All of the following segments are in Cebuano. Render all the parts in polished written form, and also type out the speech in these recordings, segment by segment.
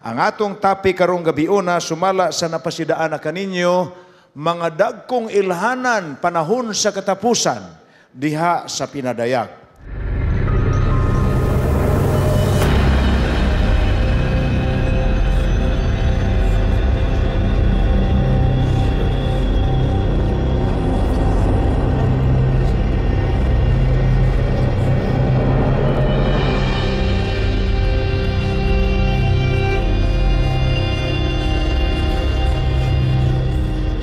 Ang atong topic karong gabiuna sumala sa napasidaan na kaninyo, mga dagkong ilhanan panahon sa katapusan diha sa pinadayag.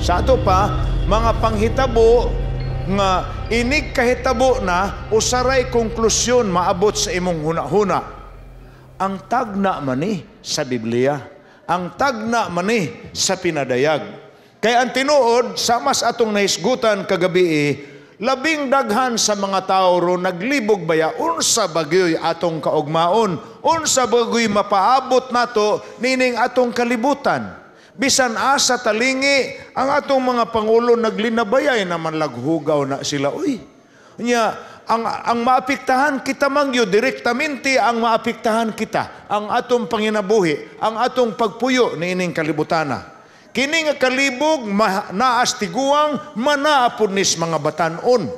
Sa ato pa, mga panghitabo nga inig kahitabo na usaray konklusyon maabot sa imong hunahuna. Ang tagna mani sa Biblia, ang tagna mani sa pinadayag. Kay ang tinuod, sa mas atong nahisgutan kagabi, labing daghan sa mga tao ro naglibog baya unsa bagyoy atong kaugmaon, unsa bagyoy mapaabot nato nining atong kalibutan. Bisan asa talingi, ang atong mga pangulo naglinabayay naman laghugaw na sila. Uy, nya, ang maapektahan kita mangyo, direktamente ang maapektahan kita, ang atong panginabuhi, ang atong pagpuyo niining kalibutana. Kini nga kalibog, naas tiguang, manaapod nis mga batanon.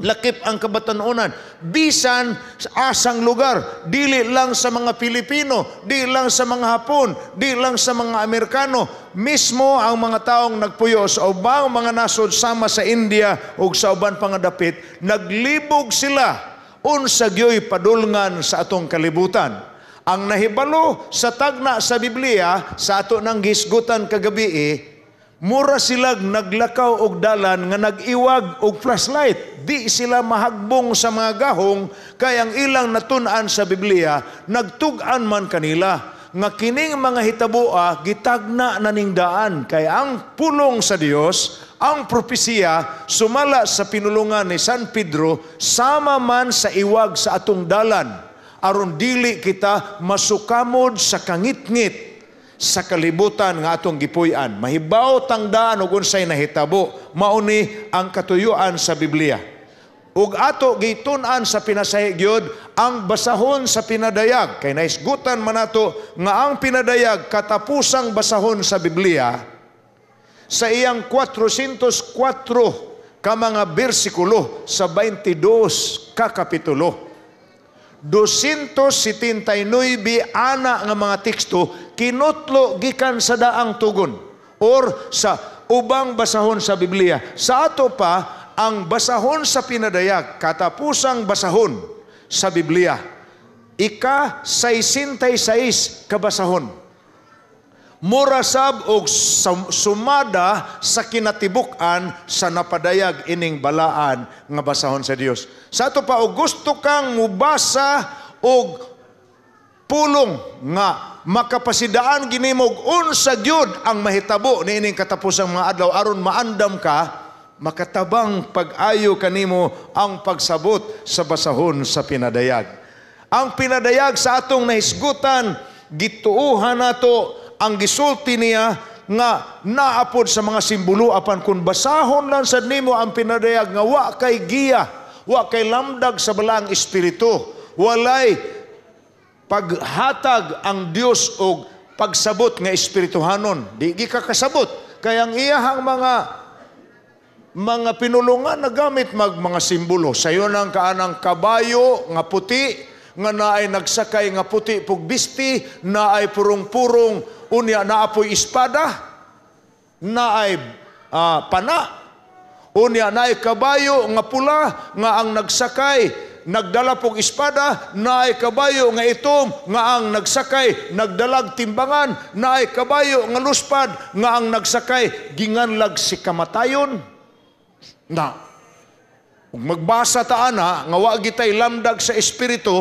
Lakip ang kabatanunan. Bisan sa asang lugar, dili lang sa mga Pilipino, di lang sa mga Hapon, di lang sa mga Amerikano, mismo ang mga taong nagpuyo sa ubang mga nasod sama sa India ug sa uban pa nga dapit, naglibog sila unsa gyoy padulngan sa atong kalibutan. Ang nahibalo sa tagna sa Biblia sa ato nang gisgutan kagabi, mura silag naglakaw og dalan nga nag-iwag og flashlight. Di sila mahagbong sa mga gahong kay ang ilang natun-an sa Biblia nagtug-an man kanila nga kining mga hitaboa gitagna na ning daan kay ang pulong sa Dios, ang propesiya sumala sa pinulungan ni San Pedro sama man sa iwag sa atong dalan aron dili kita masukamod sa kangitngit sa kalibutan nga atong gipuy-an. Mahibaw tangdaan og unsay nahitabo, mauni ang katuyuan sa Biblia. Ug ato gitun-an sa pinasahi gyud ang basahon sa pinadayag. Kay nahisgutan man nato nga ang pinadayag katapusang basahon sa Biblia sa iyang 404 ka mga bersikulo sa 22 ka kapitulo. 279 ana nga mga teksto kinutlo gikan sa daang tugon or sa ubang basahon sa Biblia. Sa ato pa, ang basahon sa pinadayag, katapusang basahon sa Biblia, ika 66 ka basahon. Mura sab og sumada sa kinatibuk-an sa napadayag ining balaan nga basahon sa Dios. Sa ato pa, og gusto kang mubasa og pulong nga makapasidaan ginimog unsa gyud ang mahitabo niining katapusang mga adlaw aron maandam ka, makatabang pag-ayo kanimo ang pagsabot sa basahon sa pinadayag. Ang pinadayag sa atong nahisgutan, gituohan nato ang gisulti niya nga naapod sa mga simbolo apan kun basahon lang sad nimo ang pinadayag nga wa kay giya, wa kay lamdag sa balaang espiritu, walay paghatag ang Dios og pagsabot nga espirituhanon. Di gi ka kasabot kay ang iyahang mga pinulungan nagamit mag mga simbolo. Sayon ang kaanang kabayo nga puti nga naay nagsakay nga puti pugbisti, naay purong-purong, unya naapoy espada, naay pana, unya naay kabayo nga pula nga ang nagsakay nagdala pog espada, naay kabayo nga itom nga ang nagsakay nagdalag timbangan, naay kabayo nga luspad nga ang nagsakay ginganlag si kamatayon. Na ug magbasa ta ana nga wa gitay lamdag sa espiritu,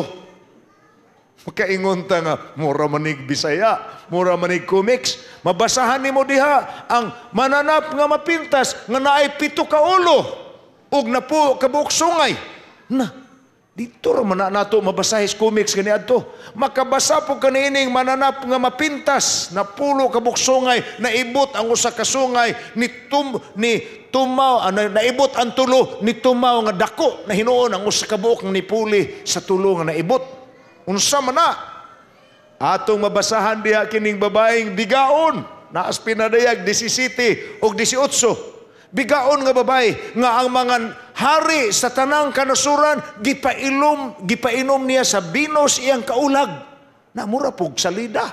makaingon ta nga mura manig Bisaya, mura manig comics. Mabasahan nimo diha ang mananap nga mapintas nga naay 7 ka ulo ug napo ka buok sungay. Na dito ra man nato mabasahis comics kaniadto. Makabasa po kaniining mananap nga mapintas na pulo ka buok sungay, naibot ang usa ka sungay ni tumaw, naibot ang tulo ni tumaw nga dako na hinuon ang usa ka buok nga nipuli sa tulo nga naibot. Unsa man na? Atong mabasahan diha kining babaeng bigaon naas Pinadayag 17 ug 18. Bigaon nga babae nga ang mga hari sa tanang kanasuran gipainom niya sa bino sa iyang kaulag. Na mura pug salida.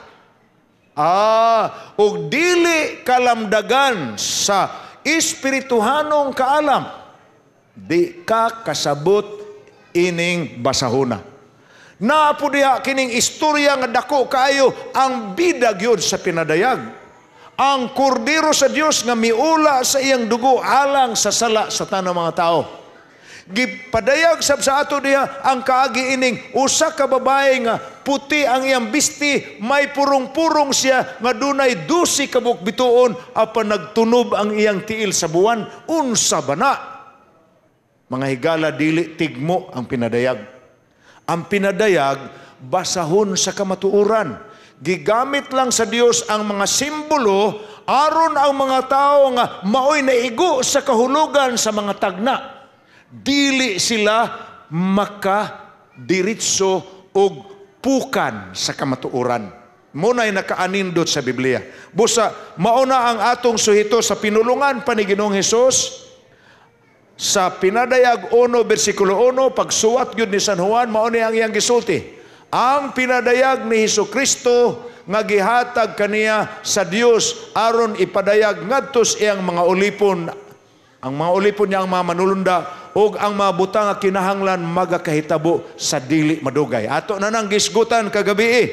Ah, ug dili kalamdagan sa espirituhanong kaalam, di ka kasabot ining basahona. Naa po diha kining istorya nga dako kaayo, ang bida gyud sa Pinadayag. Ang kordero sa Dios nga miula sa iyang dugo alang sa sala sa tanang mga tao. Gipadayag sab sa ato diha ang kaagi ining usa ka babae nga puti ang iyang bisti, may purong-purong siya nga dunay 12 ka bituon, apan nagtunob ang iyang tiil sa buwan. Unsa ba na? Mga higala, dili tigmo ang Pinadayag. Ang Pinadayag, basahon sa kamatuoran. Gigamit lang sa Dios ang mga simbolo aron ang mga tao nga maoy naigo sa kahulugan sa mga tagna, dili sila maka diritso og pukan sa kamatuoran. Muna'y nakaanindot sa Biblia. Busa, mauna ang atong suhito sa pinulungan pa ni Ginoong Hesus sa Pinadayag 1, versikulo 1, pagsuwat gyud ni San Juan, mao ni ang iyang gisulti. Ang pinadayag ni Hesus Kristo nga gihatag kaniya sa Dios aron ipadayag ngadto sa iyang mga ulipon. Ang mga ulipon niya ang mga manulunda ug ang mga butang nga kinahanglan magakahitabo sa dili madugay. Ato na nang gisgutan kagabi eh.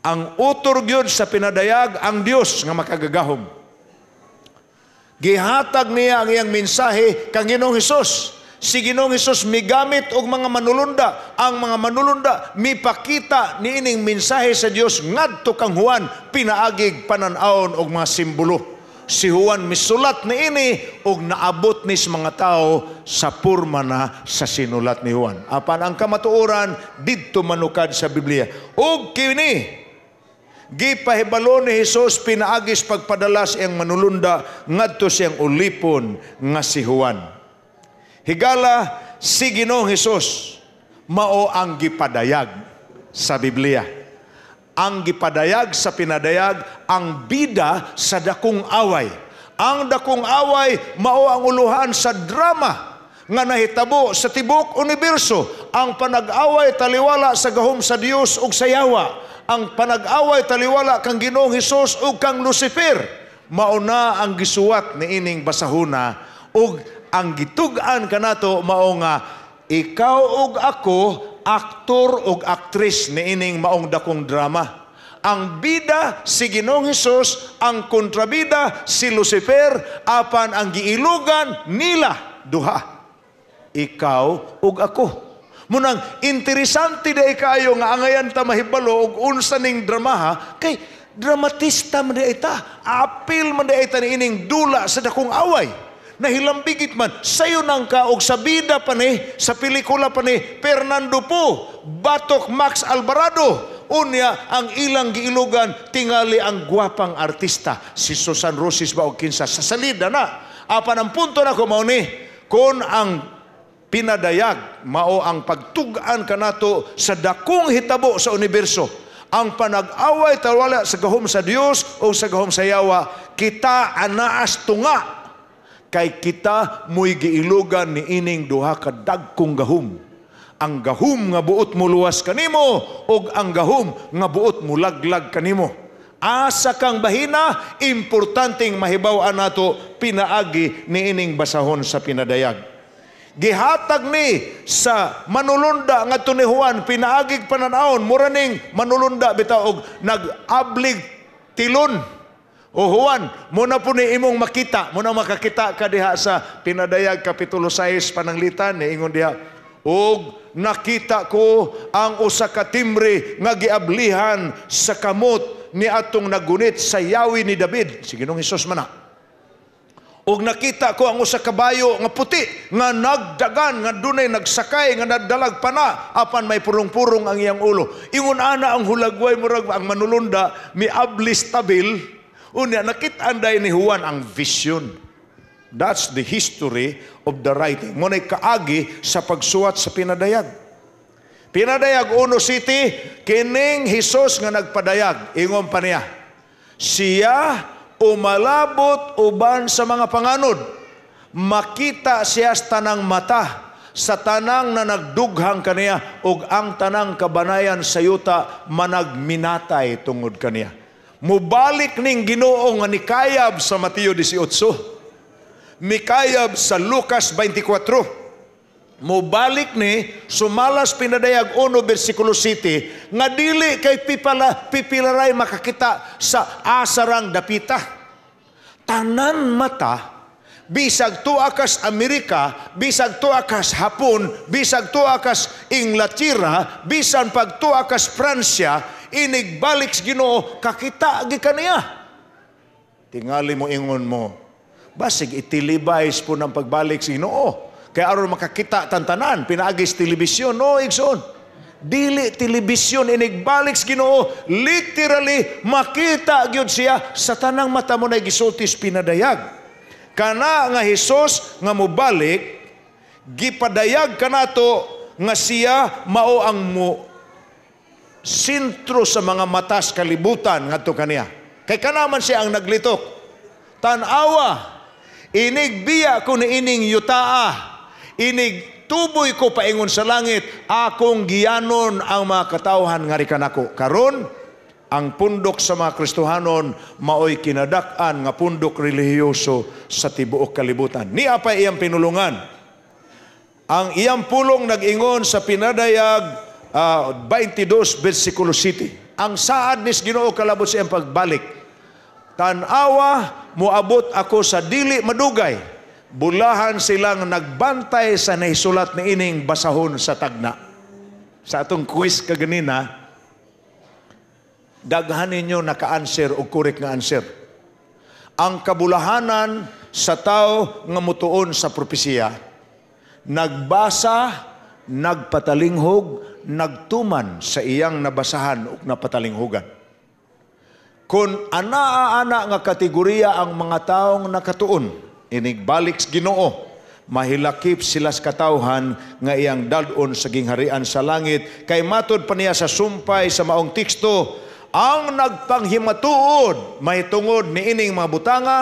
Ang utor gyud sa Pinadayag, ang Dios nga makagagahom. Gihatag niya ang iyang mensahe kang Ginoong Hesus. Si Ginoong Hesus migamit og mga manulunda. Ang mga manulunda mipakita niining mensahe sa Dios ngadto kang Juan pinaagig panan-awon og mga simbolo. Si Juan misulat niini og naabot ni sa mga tao sa porma na sa sinulat ni Juan. Apan ang kamatuoran didto manukad sa Biblia. Og kini gipahibalo ni Hesus pinaagis pagpadala sa iyang manulunda ngadto siyang ulipon nga si Juan. Higala, si Ginoong Hesus mao ang gipadayag sa Biblia. Ang gipadayag sa Pinadayag, ang bida sa dakong away. Ang dakong away mao ang uluhan sa drama nga nahitabo sa tibok universo. Ang panag-away taliwala sa gahom sa Dios ug sa yawa. Ang panag-away taliwala kang Ginoong Hesus ug kang Lucifer. Mao na ang gisuwat niining basahuna ug ang gitug-an kanato mao nga ikaw ug ako aktor ug aktris niining maong dakong drama. Ang bida si Ginoong Hesus, ang kontrabida si Lucifer, apan ang giilugan nila duha, ikaw ug ako. Munang interesante diay kaayo nga angayan ta mahibalo og unsa ning dramaha kay dramatista man diay ta. Apil man diay ta niining dula sa dakong away. Nahilambigit man sayo nang ka og sa bida pa ni sa pelikula pa ni Fernando Poe, batok Max Alvarado. Unya ang ilang giilugan tingali ang gwapang artista si Susan Roces ba og kinsa sa salida na. Apan ang punto nako mao ni kon ang Pinadayag mao ang pagtug-an kanato sa dakong hitabo sa universo. Ang panag-away taliwala sa gahom sa Dios o sa gahom sa yawa, kita anaas tunga kay kita mo'y giilugan ni ining duha ka dagkong gahom. Ang gahom nga buot mo luwas kanimo ug ang gahom nga buot mo laglag kanimo. Asa kang bahina, importanteng mahibaw-an nato pinaagi niining basahon sa Pinadayag. Gihatag ni sa manulunda ngadto ni Juan pinaagig pananawon, mura ning manulunda bitaw og nag-ablig tilon. O Juan, muna po ni imong makita, muna makakita ka diha sa Pinadayag kapitulo 6 pananglitan niingon diha, "Og nakita ko ang usa ka timbre nga giablihan sa kamot ni atong nagunit sa yawi ni David," si Ginoong Hesus man na. "Og nakita ko ang usa ka bayo nga puti nga nagdagan nga dunay nagsakay nga nagdalag pana apan may purong-purong ang iyang ulo." Ingon ana ang hulagway, murag ang manulunda miablis tabil. Unya nakit-an day ni Juan ang vision. That's the history of the writing. Mo kaagi sa pagsuwat sa Pinadayag. Pinadayag 1:7, kining Hesus nga nagpadayag, ingon pa niya, siya umalabot uban sa mga panganod, makita siya sa tanang mata, sa tanang na nagdughang kaniya, ug ang tanang kabanayan sa yuta managminatay tungod kaniya. Mubalik ning Ginoo nga nikayab sa Mateo 18, mikayab sa Lucas 24. Mubalik ni sumalas Pinadayag 1 versikulo 7 nga dili kay pipala pipilaray makakita sa asarang dapita. Tanan mata, bisag tua kas Amerika, bisag tua kas Hapon, bisag tua kas Inglaterra, bisan pag tua kas Pransya, inigbalik sa Ginoo kakita gi kaniya. Tingali mo ingon mo, basig i-televise po ng pagbalik sa Ginoo. Kaya aron makakita tantanan, pinaagis telebisyon, no, igsoon. Dili telebisyon inigbalik sa Ginoo, literally makita gyud siya sa tanang mata mo na gisultis Pinadayag. Kana nga Hesus nga mobalik, gipadayag kanato nga siya mao ang mo sentro sa mga matas kalibutan ngadto kaniya. Kay kana man siya ang naglitok. Tan-awa, inig biya ko ni ining yutaa, inig tuboy ko paingon sa langit, akong giyanon ang mga katawhan nga kanako. Karon, ang pundok sa mga Kristohanon maoy kinadak-an nga pundok relihiyoso sa tibuok kalibutan. Nia pa iyang pinulungan. Ang iyang pulong nag-ingon sa Pinadayag 22 versikulo 7. Ang saad nis Ginoo kalabot sa iyang pagbalik. Tan-awa, muabot ako sa dili madugay. Bulahan silang nagbantay sa nahisulat ni ining basahon sa tagna. Sa atong quiz kaganina, daghan ninyo naka-answer o correct nga answer. Ang kabulahanan sa tao nga mutuon sa propesiya, nagbasa, nagpatalinghog, nagtuman sa iyang nabasahan o napatalinghugan. Kung anaa-ana nga kategorya ang mga taong nakatuon, inigbalik sa Ginoo, mahilakip sila sa katawhan nga iyang dad-on sa gingharian sa langit. Kay matod pa niya sa sumpay sa maong teksto, ang nagpanghimatuod mahitungod ni ining mga butanga,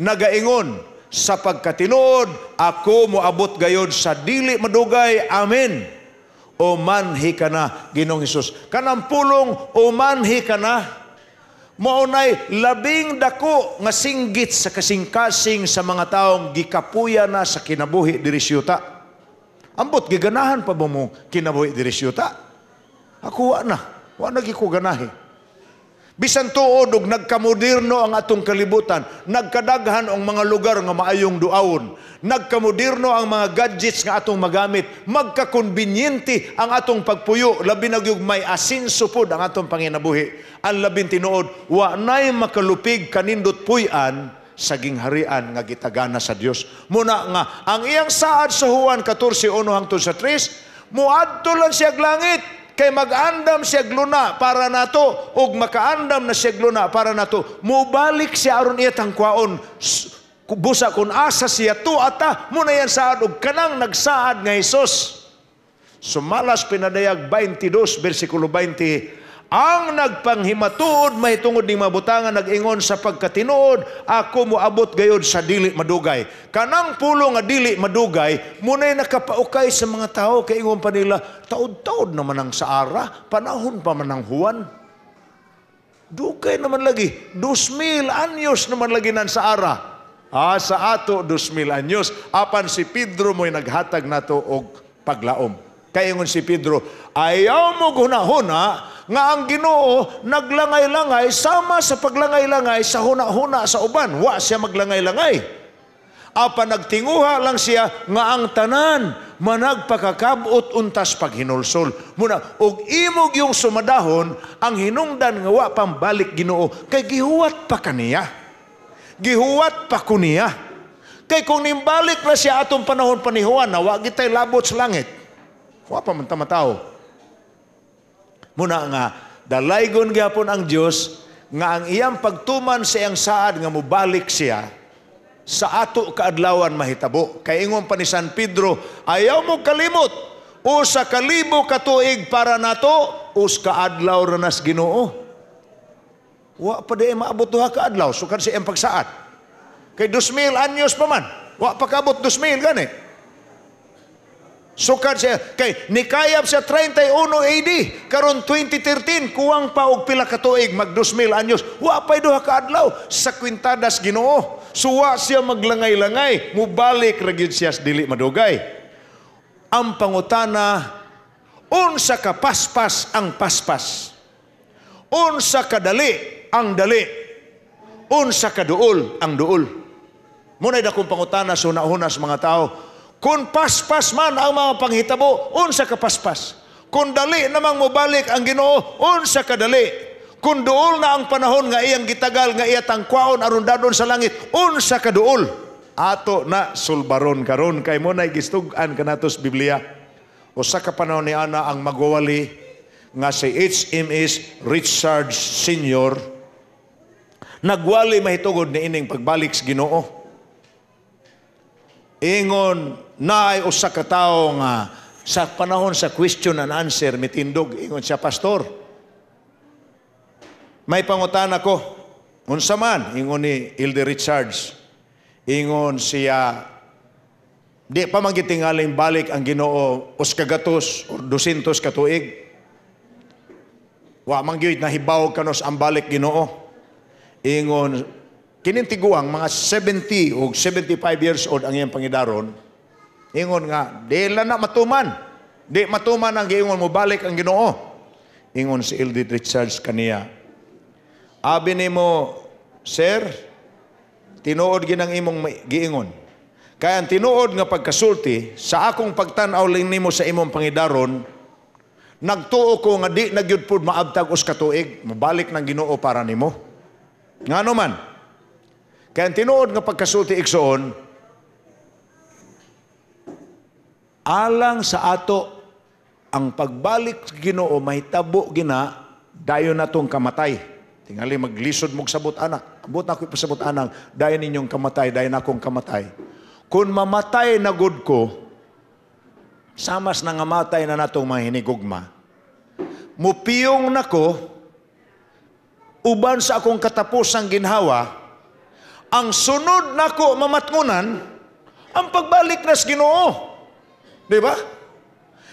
nagaingon sa pagkatinuod, ako moabot gayod sa dili madugay. Amen. O manhi ka na, Ginoong Hesus. Kanang pulong, o manhi ka na, maunay labing dako nga singgit sa kasing-kasing sa mga taong gikapuya na sa kinabuhi diri sa yuta. Ambot, giganahan pa ba mo kinabuhi diri sa yuta? Ako wa na. Wa na gyud ko ganahi. Bisan tuod og nagkamoderno ang atong kalibutan, nagkadaghan ang mga lugar nga maayong duawon, nagkamoderno ang mga gadgets nga atong magamit, magkakonbinyente ang atong pagpuyo, labi na gyud may asinso pod ang atong panginabuhi. Ang labing tinuod, wa nay makalupig kanindot puy-an sa gingharian nga gitagana sa Dios. Muna nga ang iyang saad sa Juan 14:1 hangtod sa 3, muadto lang siya langit kay mag-andam siya luna para nato, ug makaandam na siya luna para nato, mubalik siya aron iya tangkwaon. Busa kung asa siya tuata, muna yan saad og kanang nagsaad nga Hesus. Sumalas Pinadayag 22 versikulo 20, ang nagpanghimatuod mahitungod ning mabutangan nag-ingon sa pagkatinuod, ako moabot gayod sa dili madugay. Kanang pulo nga dili madugay, muna'y nakapaukay sa mga tao, kay ingon pa nila, taod-taod naman ang saara, panahon pa man ang Juan. Dugay naman lagi, 2,000 anyos naman lagi nan saara. Ah, sa ato, 2,000 anyos. Apan si Pedro mo'y naghatag nato og paglaom. Kay ingon si Pedro, ayaw mo hunahuna nga ang Ginoo naglangay-langay sama sa paglangay-langay sa huna-huna sa uban. Wa siya maglangay-langay. Apan nagtinguha lang siya nga ang tanan managpakakabot untas paghinulsol. Muna, og imog yung sumadahon ang hinungdan nga wa pambalik Ginoo kay gihuwat pa kaniya. Gihuwat pa kuniya. Kay kung nimbalik na siya atong panahon pa ni Juan, na wa gitay labot sa langit. Wa pa man ta matao. Muna nga, dalaygon gyapon ang Dios nga ang iyang pagtuman sa iyang saad nga mobalik siya sa ato kaadlawan mahitabo. Kay ingon pa ni San Pedro, ayaw mo kalimot, 1,000 ka tuig para nato, us ka adlaw ra nas Ginoo. Wa pa di maabot 2 ka adlaw sukad sa iyang pagsaad. Kay 2,000 anyos pa man. Wa pa kaabot 2,000 gani. Sukad siya kay nikayap siya 31 AD, karon 2013 kuwang pa og pila ka tuig mag 2,000 anyos. Wa pay 2 ka adlaw sa kwintadas Ginoo. Suwa siya maglangay-langay, mubalik ra gyud siya dili madugay. Ang pangutana, unsa ka paspas ang paspas? Unsa ka dali ang dali? Unsa ka duol ang duol? Muna'y dakong pangutana sa una-una sa mga tao. Kung paspas man ang mga panghitabo, unsa ka paspas? Kung dali namang mobalik ang Ginoo, unsa ka dali? Kung duol na ang panahon nga iyang gitagal, nga iya tangkwaon aron dadon sa langit, unsa ka duol? Ato na sulbaron karon kay mo na'y gistug-an kanatos Biblia. Usa ka panahon ni ana ang magwawali nga si HMS Richard Sr. nagwali mahitungod ni ining pagbalik sa Ginoo. Ingon naay usa ka tawo nga sa panahon sa question and answer mitindog, ingon siya, "Pastor, may pangutana ko." "Unsa man?" ingon ni Elder Richards. Ingon siya, "Di pa man gitingaling balik ang Ginoo 100 or 200 ka tuig. Wa man gyud nahibaw kanos ang balik Ginoo." Ingon kining tiguang mga 70 o 75 years old ang iyang pangidaron. Ingon nga, "Di lang na matuman. Di matuman ang giingon mo balik ang Ginoo." Ingon si Elder Richards kaniya, "Abi nimo, sir, tinuod ginang imong giingon. Kaya ang tinuod nga pagkasulti, sa akong pagtan-aw lang nimo sa imong pangidaron, nagtuo ko nga di na gyud pud maabtag us ka tuig, mobalik ng Ginoo para nimo. Ngano man? Kaya ang tinuod nga pagkasulti, igsoon, alang sa ato ang pagbalik sa Ginoo mahitabo gina dayon natong kamatay." Tingali maglisod mog sabot anak. Abot na ako ipasabot anang dayon ninyong kamatay, dayon akong kamatay. Kung mamatay na gud ko, samas na nga matay na natong mga hinigugma, mupiyong nako uban sa akong katapusang ginhawa, ang sunod nako mamatngunan ang pagbalik nas Ginoo. Di ba?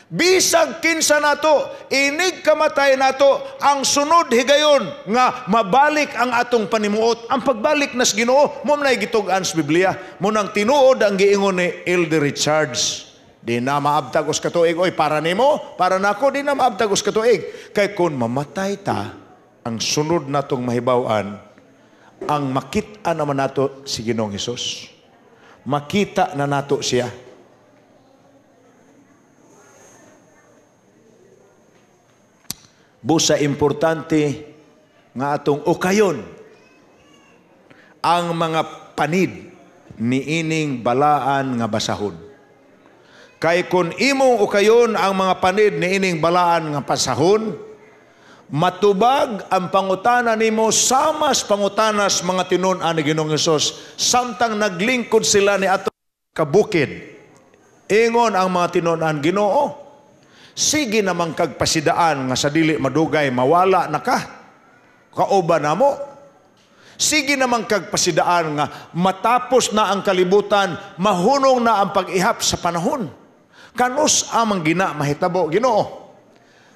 Bisag kinsa nato, inig kamatay nato, ang sunod higayon nga mabalik ang atong panimuot, ang pagbalik nas Ginoo, mo nay gitug-an sa Biblia. Mo nang tinuod ang giingon ni Elder Richards. Di na maabtag us katuig, oy, para nimo, para nako, di na maabtag us katuig. Kay kun mamatay ta, ang sunod natong mahibaw-an, ang makita naman nato si Ginoong Hesus. Makita na nato siya. Busa importante nga atong ukayon ang mga panid niining balaan nga basahon. Kay kun imong ukayon ang mga panid niining balaan nga basahon, matubag ang pangutana nimo samas pangutanas mga tinun-an ni Ginoong Hesus samtang naglingkod sila ni atong kabukid. Ingon ang mga tinun-an, "Ginoo, sige namang kagpasidaan nga sa dili madugay mawala na ka. Kauban na mo. Sige namang kagpasidaan nga matapos na ang kalibutan, mahunong na ang pag-ihap sa panahon. Kanus amang gina mahitabo, Ginoo?"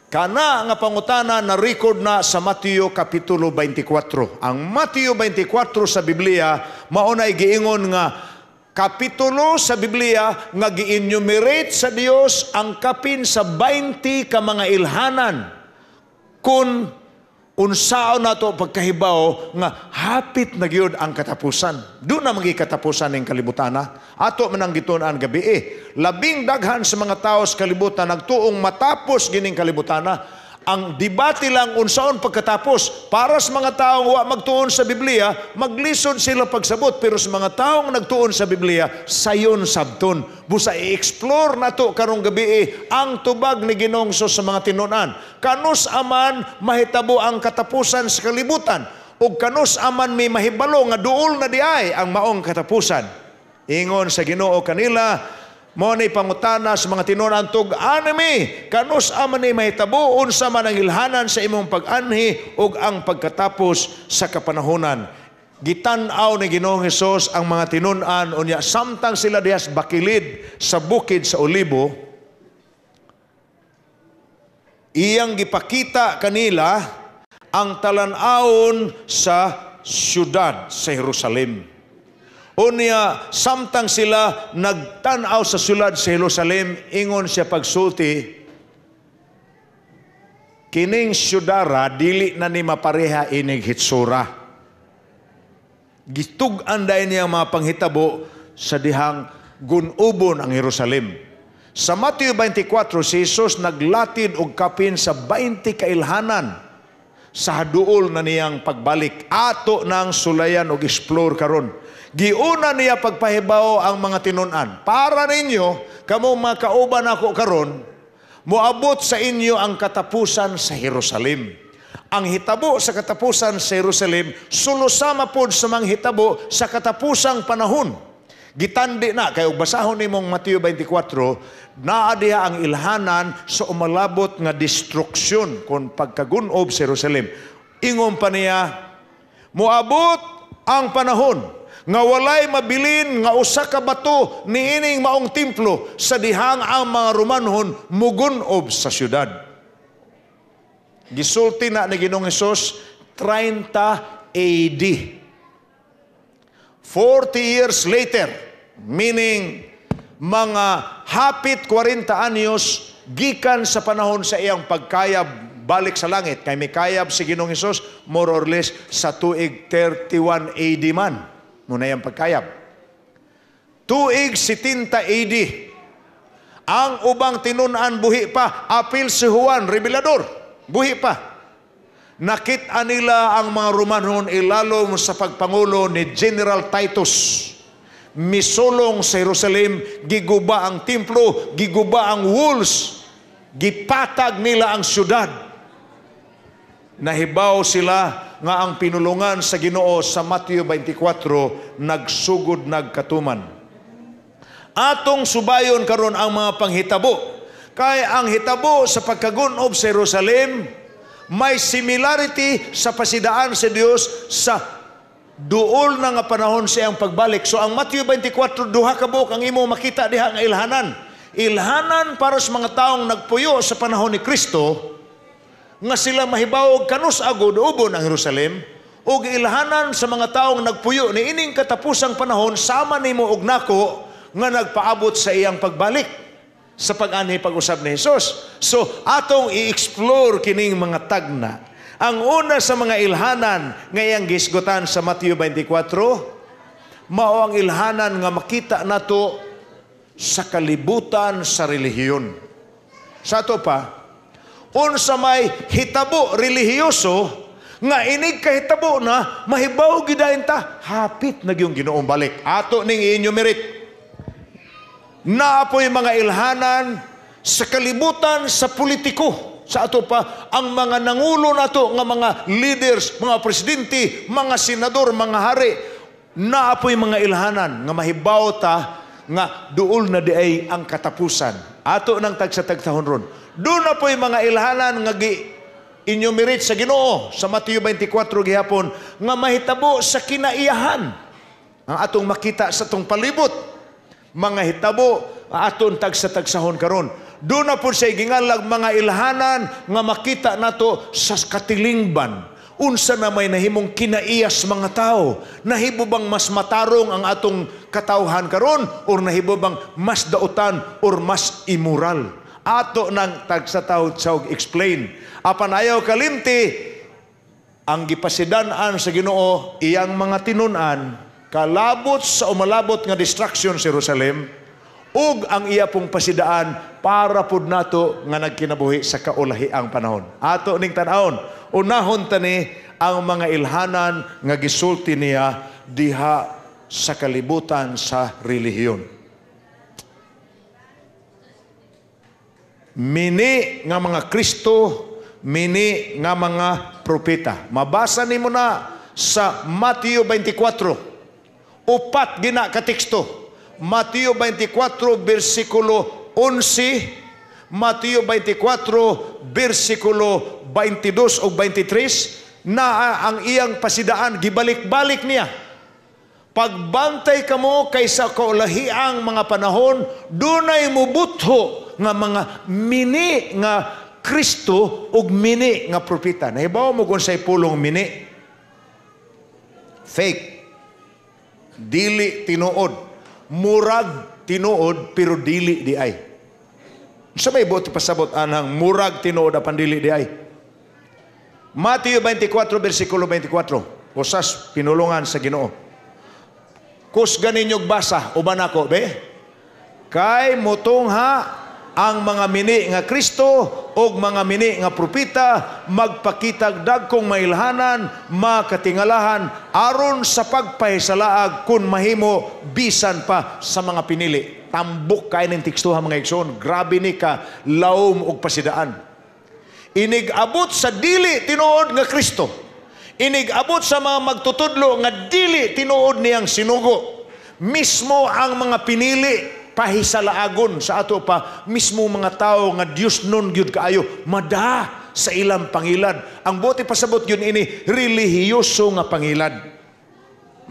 Kana nga pangutana na record na sa Mateo Kapitulo 24. Ang Mateo 24 sa Biblia, maunay giingon nga kapitulo sa Biblia nga gi-enumerate sa Dios ang kapin sa 20 ka mga ilhanan. Kung unsaon nato pagkahibaw nga hapit na gyud ang katapusan. Doon na magi katapusan ning kalibutana. Ato man ang gitun-an gabi eh. Labing daghan sa mga tao sa kalibutan nagtuong matapos gining kalibutana. Ang debate lang unsaon pagkatapos. Para sa mga taong wa magtuon sa Biblia, maglisod sila pagsabot. Pero sa mga taong nagtuon sa Biblia, sayon sabton. Busa i-explore nato karong gabi eh, ang tubag ni Ginoong Hesus sa mga tinun-an. Kanus aman mahitabo ang katapusan sa kalibutan, ug kanus aman may mahibalo nga duol na diay ang maong katapusan. Ingon sa Ginoo kanila, Mao ni pangutana sa mga tinunan, "Tug-a mi, kanus-a man ni mahitabo, unsa man ang ilhanan sa imong pag-anhi ug ang pagkatapos sa kapanahonan?" Gitan-aw ni Ginoong Hesus ang mga tinun-an unya samtang sila diha sa bakilid sa bukid sa Olibo, iyang gipakita kanila ang talan-awon sa syudad sa Jerusalem. Unya, samtang sila nagtan-aw sa syudad sa Jerusalem, ingon siya pagsulti, "Kining syudara dili na ni mapareha inig hitsura." Gitug-an dayon niya ang mga panghitabo sa dihang gun-ubon ang Jerusalem. Sa Matthew 24, si Jesus naglatid og kapin sa 20 kailhanan sa haduol na niyang pagbalik. Ato nang sulayan og explore karon. Giuna niya pagpahibaw ang mga tinun-an. Para ninyo, kamo mga kauban ako karon, moabot sa inyo ang katapusan sa Jerusalem. Ang hitabo sa katapusan sa Jerusalem, sulusama pod sa mga hitabo sa katapusang panahon. Gitandi na, kay ug basahon nimong Mateo 24, naa diha ang ilhanan sa umalabot nga destruksyon kon pagkagunob sa Jerusalem. Ingon pa niya, "Moabot ang panahon nga walay mabilin nga usa ka bato niining maong templo sa dihang ang mga Romanhon mugunob sa syudad." Gisulti na ni Ginoong Hesus 30 AD. 40 years later, meaning mga hapit 40 anyos gikan sa panahon sa iyang pagkayab balik sa langit. Kay mikayab si Ginoong Hesus more or less sa tuig 31 AD man. Muna iyang pagkayab. Tuig 70 AD. Ang ubang tinunan buhi pa, apil si Juan Revelador, buhi pa. Nakita nila ang mga Romanhon ilalom sa pagpangulo ni General Titus. Misulong sa Jerusalem, giguba ang templo, giguba ang walls, gipatag nila ang syudad. Nahibaw sila nga ang pinulungan sa Ginoo sa Mateo 24 nagsugod nagkatuman. Atong subayon karon ang mga panghitabo. Kay ang hitabo sa pagkagunob sa Jerusalem may similarity sa pasidaan sa Dios sa duol na nga panahon sa iyang pagbalik. So ang Mateo 24, duha ka buok ang imo makita diha nga ilhanan. Ilhanan para sa mga taong nagpuyo sa panahon ni Kristo nga sila mahibaw kanus-a gun-obon ang Jerusalem, ug ilhanan sa mga taong nagpuyo niining katapusang panahon sama nimo og nako nga nagpaabot sa iyang pagbalik sa pag-anhi pag-usab ni Jesus. So atong i-explore kining mga tagna. Ang una sa mga ilhanan nga iyang gisgutan sa Mateo 24, mao ang ilhanan nga makita nato sa kalibutan sa relihiyon. Sa ato pa, unsa may hitabo relihiyoso nga inig kahitabo na mahibaw gidayon ta hapit na gyud Ginoong balik. Ato ning i-enumerate. Naa poy mga ilhanan sa kalibutan sa politiko. Sa ato pa, ang mga nangulo nato nga mga leaders, mga presidente, mga senador, mga hari, naa poy mga ilhanan nga mahibaw ta nga duol na di ay ang katapusan. Ato nang tagsa-tagsahon ron. Doon na po'y mga ilhanan nga gi enumerate sa Ginoo sa Mateo 24 gihapon nga mahitabo sa kinaiyahan. Ang atong makita sa atong palibot, mga hitabo aton tagsa-tagsahon karon. Doon na po siya gingalag mga ilhanan nga makita nato sa katilingban. Unsa na may nahimong kinaiyas mga tao? Nahibo bang mas matarong ang atong katawhan karon or nahibo bang mas dautan or mas immoral? Ato nang tagsa taw explain. Apan ayaw kalimti, ang gipasidan-an sa Ginoo iyang mga tinun-an kalabot sa umalabot nga destruction sa Jerusalem ug ang iya pong pasidaan para pud nato nga nagkinabuhi sa kaulahiang panahon. Ato ning tan-awon, unahon tani ang mga ilhanan nga gisulti niya diha sa kalibutan sa relihiyon. Mini nga mga Kristo, mini nga mga propeta. Mabasa nimo na sa Mateo 24. Upat gina ka teksto. Mateo 24 versikulo 11, Mateo 24 versikulo 22 ug 23, naa ang iyang pasidaan, gibalik-balik niya. Pagbantay kamo kay sa kaulahiang mga panahon, dunay mubutho nga mga mini nga Kristo ug mini nga propeta. Nahibaw mo kung unsay pulong mini? Fake. Dili tinuod. Murag tinuod pero dili di ay. Sa may buot pasabot anang murag tinuod apan dili di ay? Mateo 24 versikulo 24. Usas pinulungan sa Ginoo. Kusgan ninyog basa, uban ako, be? Kay mutungha ang mga mini nga Kristo ug mga mini nga propeta, magpakitag dagkong mailhanan, makatingalahan, aron sa pagpahisalaag, kun mahimo, bisan pa sa mga pinili. Tambok kay ning tekstuha, mga igsoon. Grabe ni ka laom og pasidaan. Inig abot sa dili tinuod nga Kristo, inig abot sa mga magtutudlo nga dili tinuod niyang sinugo, mismo ang mga pinili pahisalaagon. Sa ato pa, mismo mga tao nga Dios nun gyud kaayo mada sa ilang pangilad. Ang buot pasabot yun ini relihiyoso nga pangilad.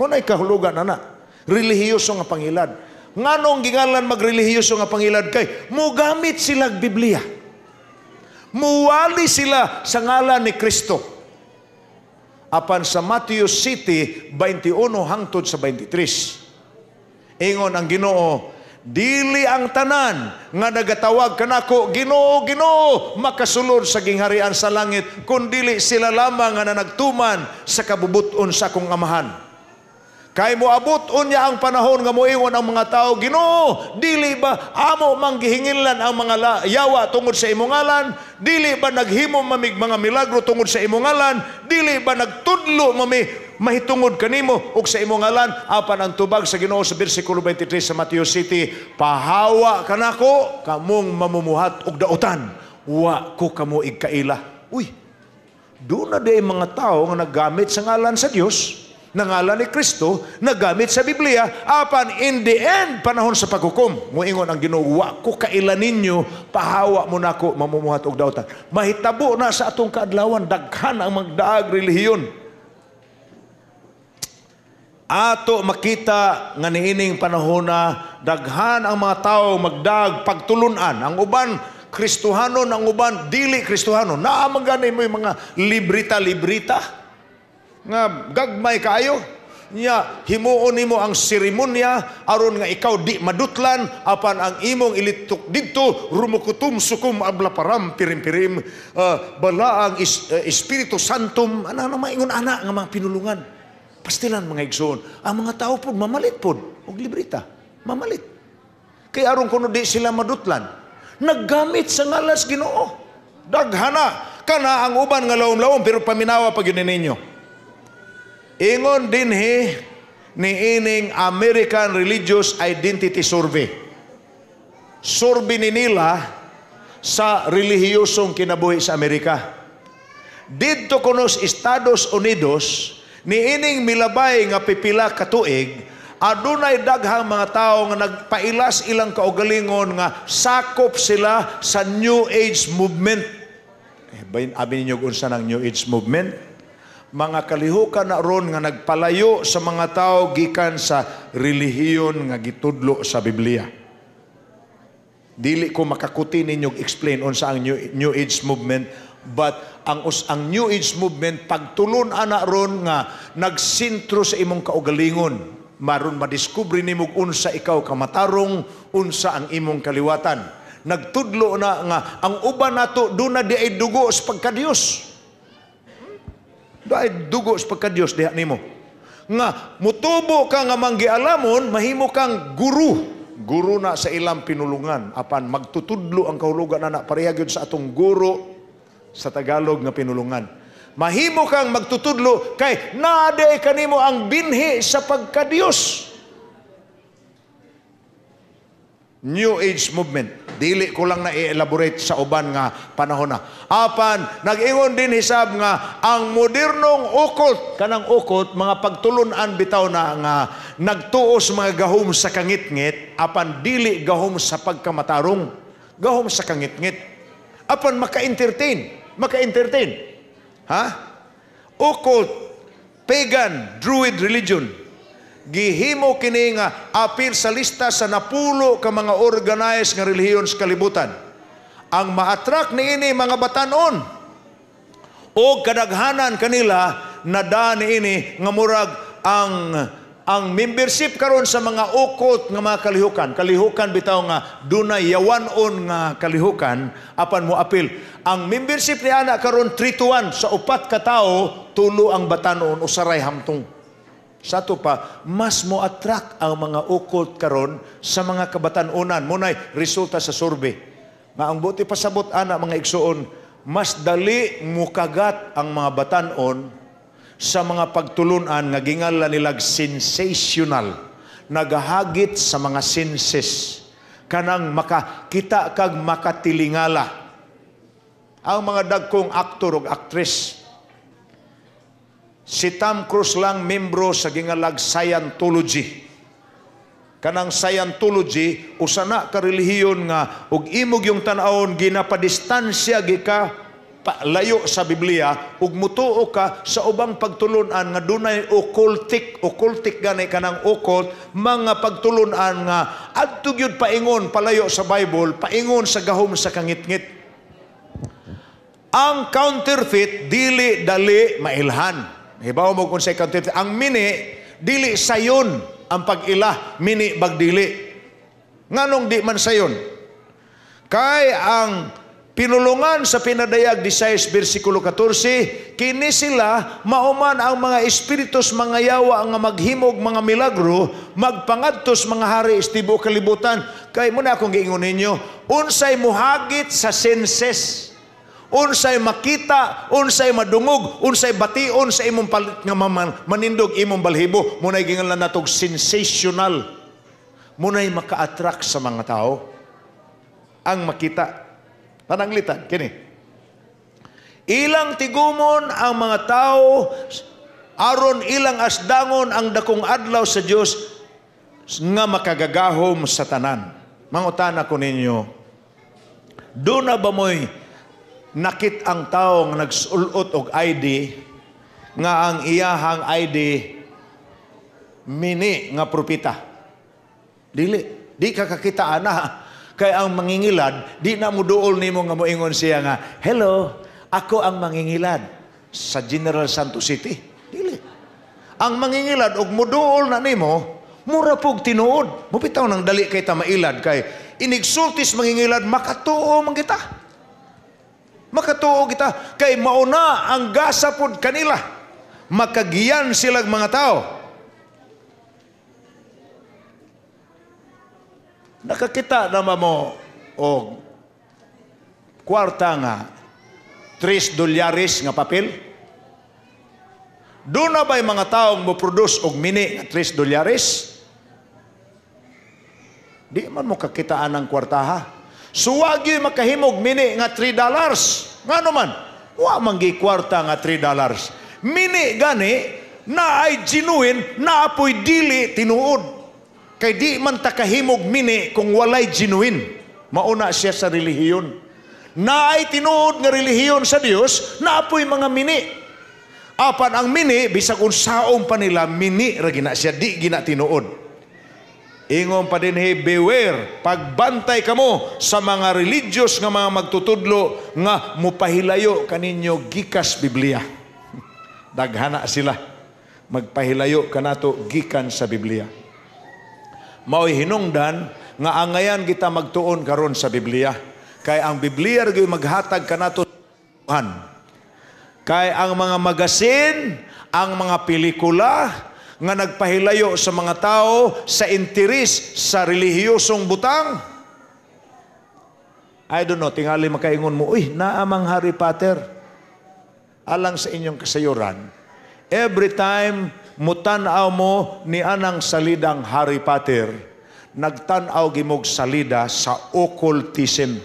Mao nay kahulugan ana, relihiyoso nga pangilad. Nganong gingalan magrelihiyoso nga pangilad? Kay mugamit sila Biblia, muwali sila sa ngalan ni Kristo. Apan sa Matthew City 21 hangtod sa 23, ingon ang Ginoo, "Dili ang tanan nga nagatawag kanako, 'Ginoo, Ginoo,' makasulod sa gingharian sa langit, kundili sila lamang nga nagtuman sa kabubuton sa akong Amahan. Kay moabot unya ang panahon nga moingon ang mga tao, 'Ginoo, dili ba amo mang gihingilan ang mga yawa tungod sa imong ngalan? Dili ba naghimo mamig mga milagro tungod sa imong ngalan? Dili ba nagtudlo mami mahitungod kanimo ug sa imong ngalan?' Apan ang tubag sa Ginoo sa bersikulo 23 sa Matthew City, 'Pahawa kanako, kamong mamumuhat og dautan. Wa ko kamo igkaila.'" Uy, duna diay mga tao nga naggamit sa ngalan sa Dios, na ngalan ni Kristo, naggamit sa Biblia, apan in the end, panahon sa paghukom, muingon ang Ginoo, "Wa ko kaila ninyo, pahawa mo nako, mamumuhat og dautan." Mahitabo na sa atong kaadlawan, daghan ang magdaag relihiyon. Ato makita nga niining panahon na daghan ang mga tao magdaag pagtulunan. Ang uban Kristohanon, ang uban dili Kristohanon. Naa man gani mo yung mga librita-librita nga gagmay kaayo. Nya himuon nimo ang seremonya aron nga ikaw di madutlan, apan ang imong ilitok didto, rumukutum sukum abla param pirim-pirim balaang Espiritu Santum ana na maingon ana nga mga pinulungan. Pastilan, mga igsoon, ang mga tao pod mamalit pod og librita, mamalit kay aron kuno di sila madutlan, naggamit sa ngalan sa Ginoo. Daghana kana ang uban nga lawom-lawom, pero paminawa pa gyud ninyo. Ingon dinhi niining American Religious Identity Survey. Survey ni nila sa relihiyosong kinabuhi sa Amerika. Didto kuno sa Estados Unidos, niining milabay nga pipila ka tuig, adunay daghang mga tao nga nagpailas ilang kaugalingon nga sakop sila sa New Age movement. Eh, bayin, abi ninyo unsa ng New Age movement? Mga kalihukan na ron nga nagpalayo sa mga tao gikan sa relihiyon nga gitudlo sa Biblia. Dili ko makakuti ninyo explain unsa ang New Age movement, but ang New Age movement pagtulon ana ron nga nagsentro sa imong kaugalingon, maron madiskubre nimo unsa ikaw kamatarong, unsa ang imong kaliwatan. Nagtudlo na nga ang uban nato duna di ay dugo sa pagkadiyos. Dahil dugo sa pagkadiyos diha nimo. Nga mutubo ka nga manggialamon, mahimo kang guru. Guru na sa ilang pinulungan. Apan magtutudlo ang kahulugan na pareha gyud sa atong guro sa Tagalog nga pinulungan. Mahimo kang magtutudlo kay naa diay kanimo ang binhi sa pagkadiyos. New Age movement. Dili ko lang na i-elaborate sa uban nga panahon na. Apan, nag-ingon din hisab nga ang modernong occult, kanang occult, mga pagtulunan bitaw na nga nagtuo sa mga gahom sa kangitngit, apan dili gahom sa pagkamatarong, gahom sa kangitngit. Apan maka-entertain, maka-entertain. Ha? Occult, pagan, druid religion. Gihimo kini nga apil sa lista sa 10 ka mga organized nga relihiyon sa kalibutan. Ang ma-attract niini mga batanon o kadaghanan kanila nada niini nga murag ang membership karon sa mga occult nga mga kalihukan, kalihukan bitaw nga dunay yawan-on nga kalihukan apan mo apil. Ang membership ni ana karon 3 to 1, sa upat ka tawo, tulo ang batanon, usaray hamtong. Sa ato pa, mas mo attract ang mga occult karon sa mga kabatanunan. Munay resulta sa survey. Nga ang buti pasabot ana, mga igsuon, mas dali mukagat ang mga batanon sa mga pagtulunan nga gingala nilag sensational, nagahagit sa mga senses, kanang makakita kag makatilingala. Ang mga dagkong aktor ug actress, si Tom Cruise lang membro sa gingalag Scientology. Kanang Scientology, usa na ka relihiyon nga ug imog yung tan-awon ginapadistansya gika layo sa Biblia ug mutuo ka sa ubang pagtulunan nga dunay occultic, occultic gani kanang occult, mga pagtulunan nga adto gyud paingon palayo sa Bible, paingon sa gahom sa kangitngit. Ang counterfeit dili dali mailhan. Hibaw mo kung sa counterfeit. Ang mini, dili sayon ang pag-ila, mini bagdili. Nganong di man sayon? Kay ang pinulungan sa Pinadayag 16 versikulo 14, kini sila mauman ang mga espiritus mga yawa nga maghimog mga milagro, magpangadtos mga hari sa tibuok kalibutan. Kay muna akong giingon ninyo, unsay muhagit sa senses, unsay makita, unsay madungog, unsay bation sa imong palit nga manindog imong balhibo, munay gingalan natog sensational. Munay maka-attract sa mga tao ang makita. Pananglitan kini. Ilang tigumon ang mga tao aron ilang asdangon ang dakong adlaw sa Dios nga makagagahom sa tanan. Mangutana ko ninyo, do na ba mo'y nakit ang tao nga nagsulot og ID nga ang iyahang ID mini nga propeta? Dili, di ka kakita ana. Kay ang mangingilad, di na mo duol nimo nga moingon siya nga, "Hello, ako ang mangingilad sa General Santos City." Dili. Ang mangingilad og muduol na nimo, mura pug tinuod. Mupitaw nang dali kay ta mailad kay inigsultis mangingilad, makatuo man kita. Makatuo kita kay mauna ang gasa pod kanila. Makagiyan silang mga tao. Nakakita naman mo og kwarta nga $3 nga papel? Doon na ba'y mga taong mo-produce og mini nga $3? Di man mo kakitaan ang kwartaha. Suwagi makahimog mini nga $3. Ngano man? Wa man gi kwarta nga $3. Mini gani na ay genuine, na apoy dili tinuod. Kay di man takahimog mini kung walay genuine. Mauna siya sa relihiyon. Na ay tinuod nga relihiyon sa Dios, na apoy mga mini. Apan ang mini, bisag unsaon pa nila, mini ra gina siya, di gina tinuod. Ingon pa dinhi, beware, pagbantay kamo sa mga religious nga mga magtutudlo nga mupahilayo kaninyo gikas Biblia. Daghana sila magpahilayo kanato gikan sa Biblia. Mao'y hinungdan nga angayan kita magtuon karon sa Biblia. Kay ang Biblia ra gyud maghatag kanato. Kay ang mga magasin, ang mga pelikula nga nagpahilayo sa mga tao sa interes sa relihiyosong butang. I don't know, tingali makaingon mo, uy, naamang Harry Potter. Alang sa inyong kasayuran, every time mutan-aw mo ni anang salidang Harry Potter, Nagtan-aw gimog salida sa occultism.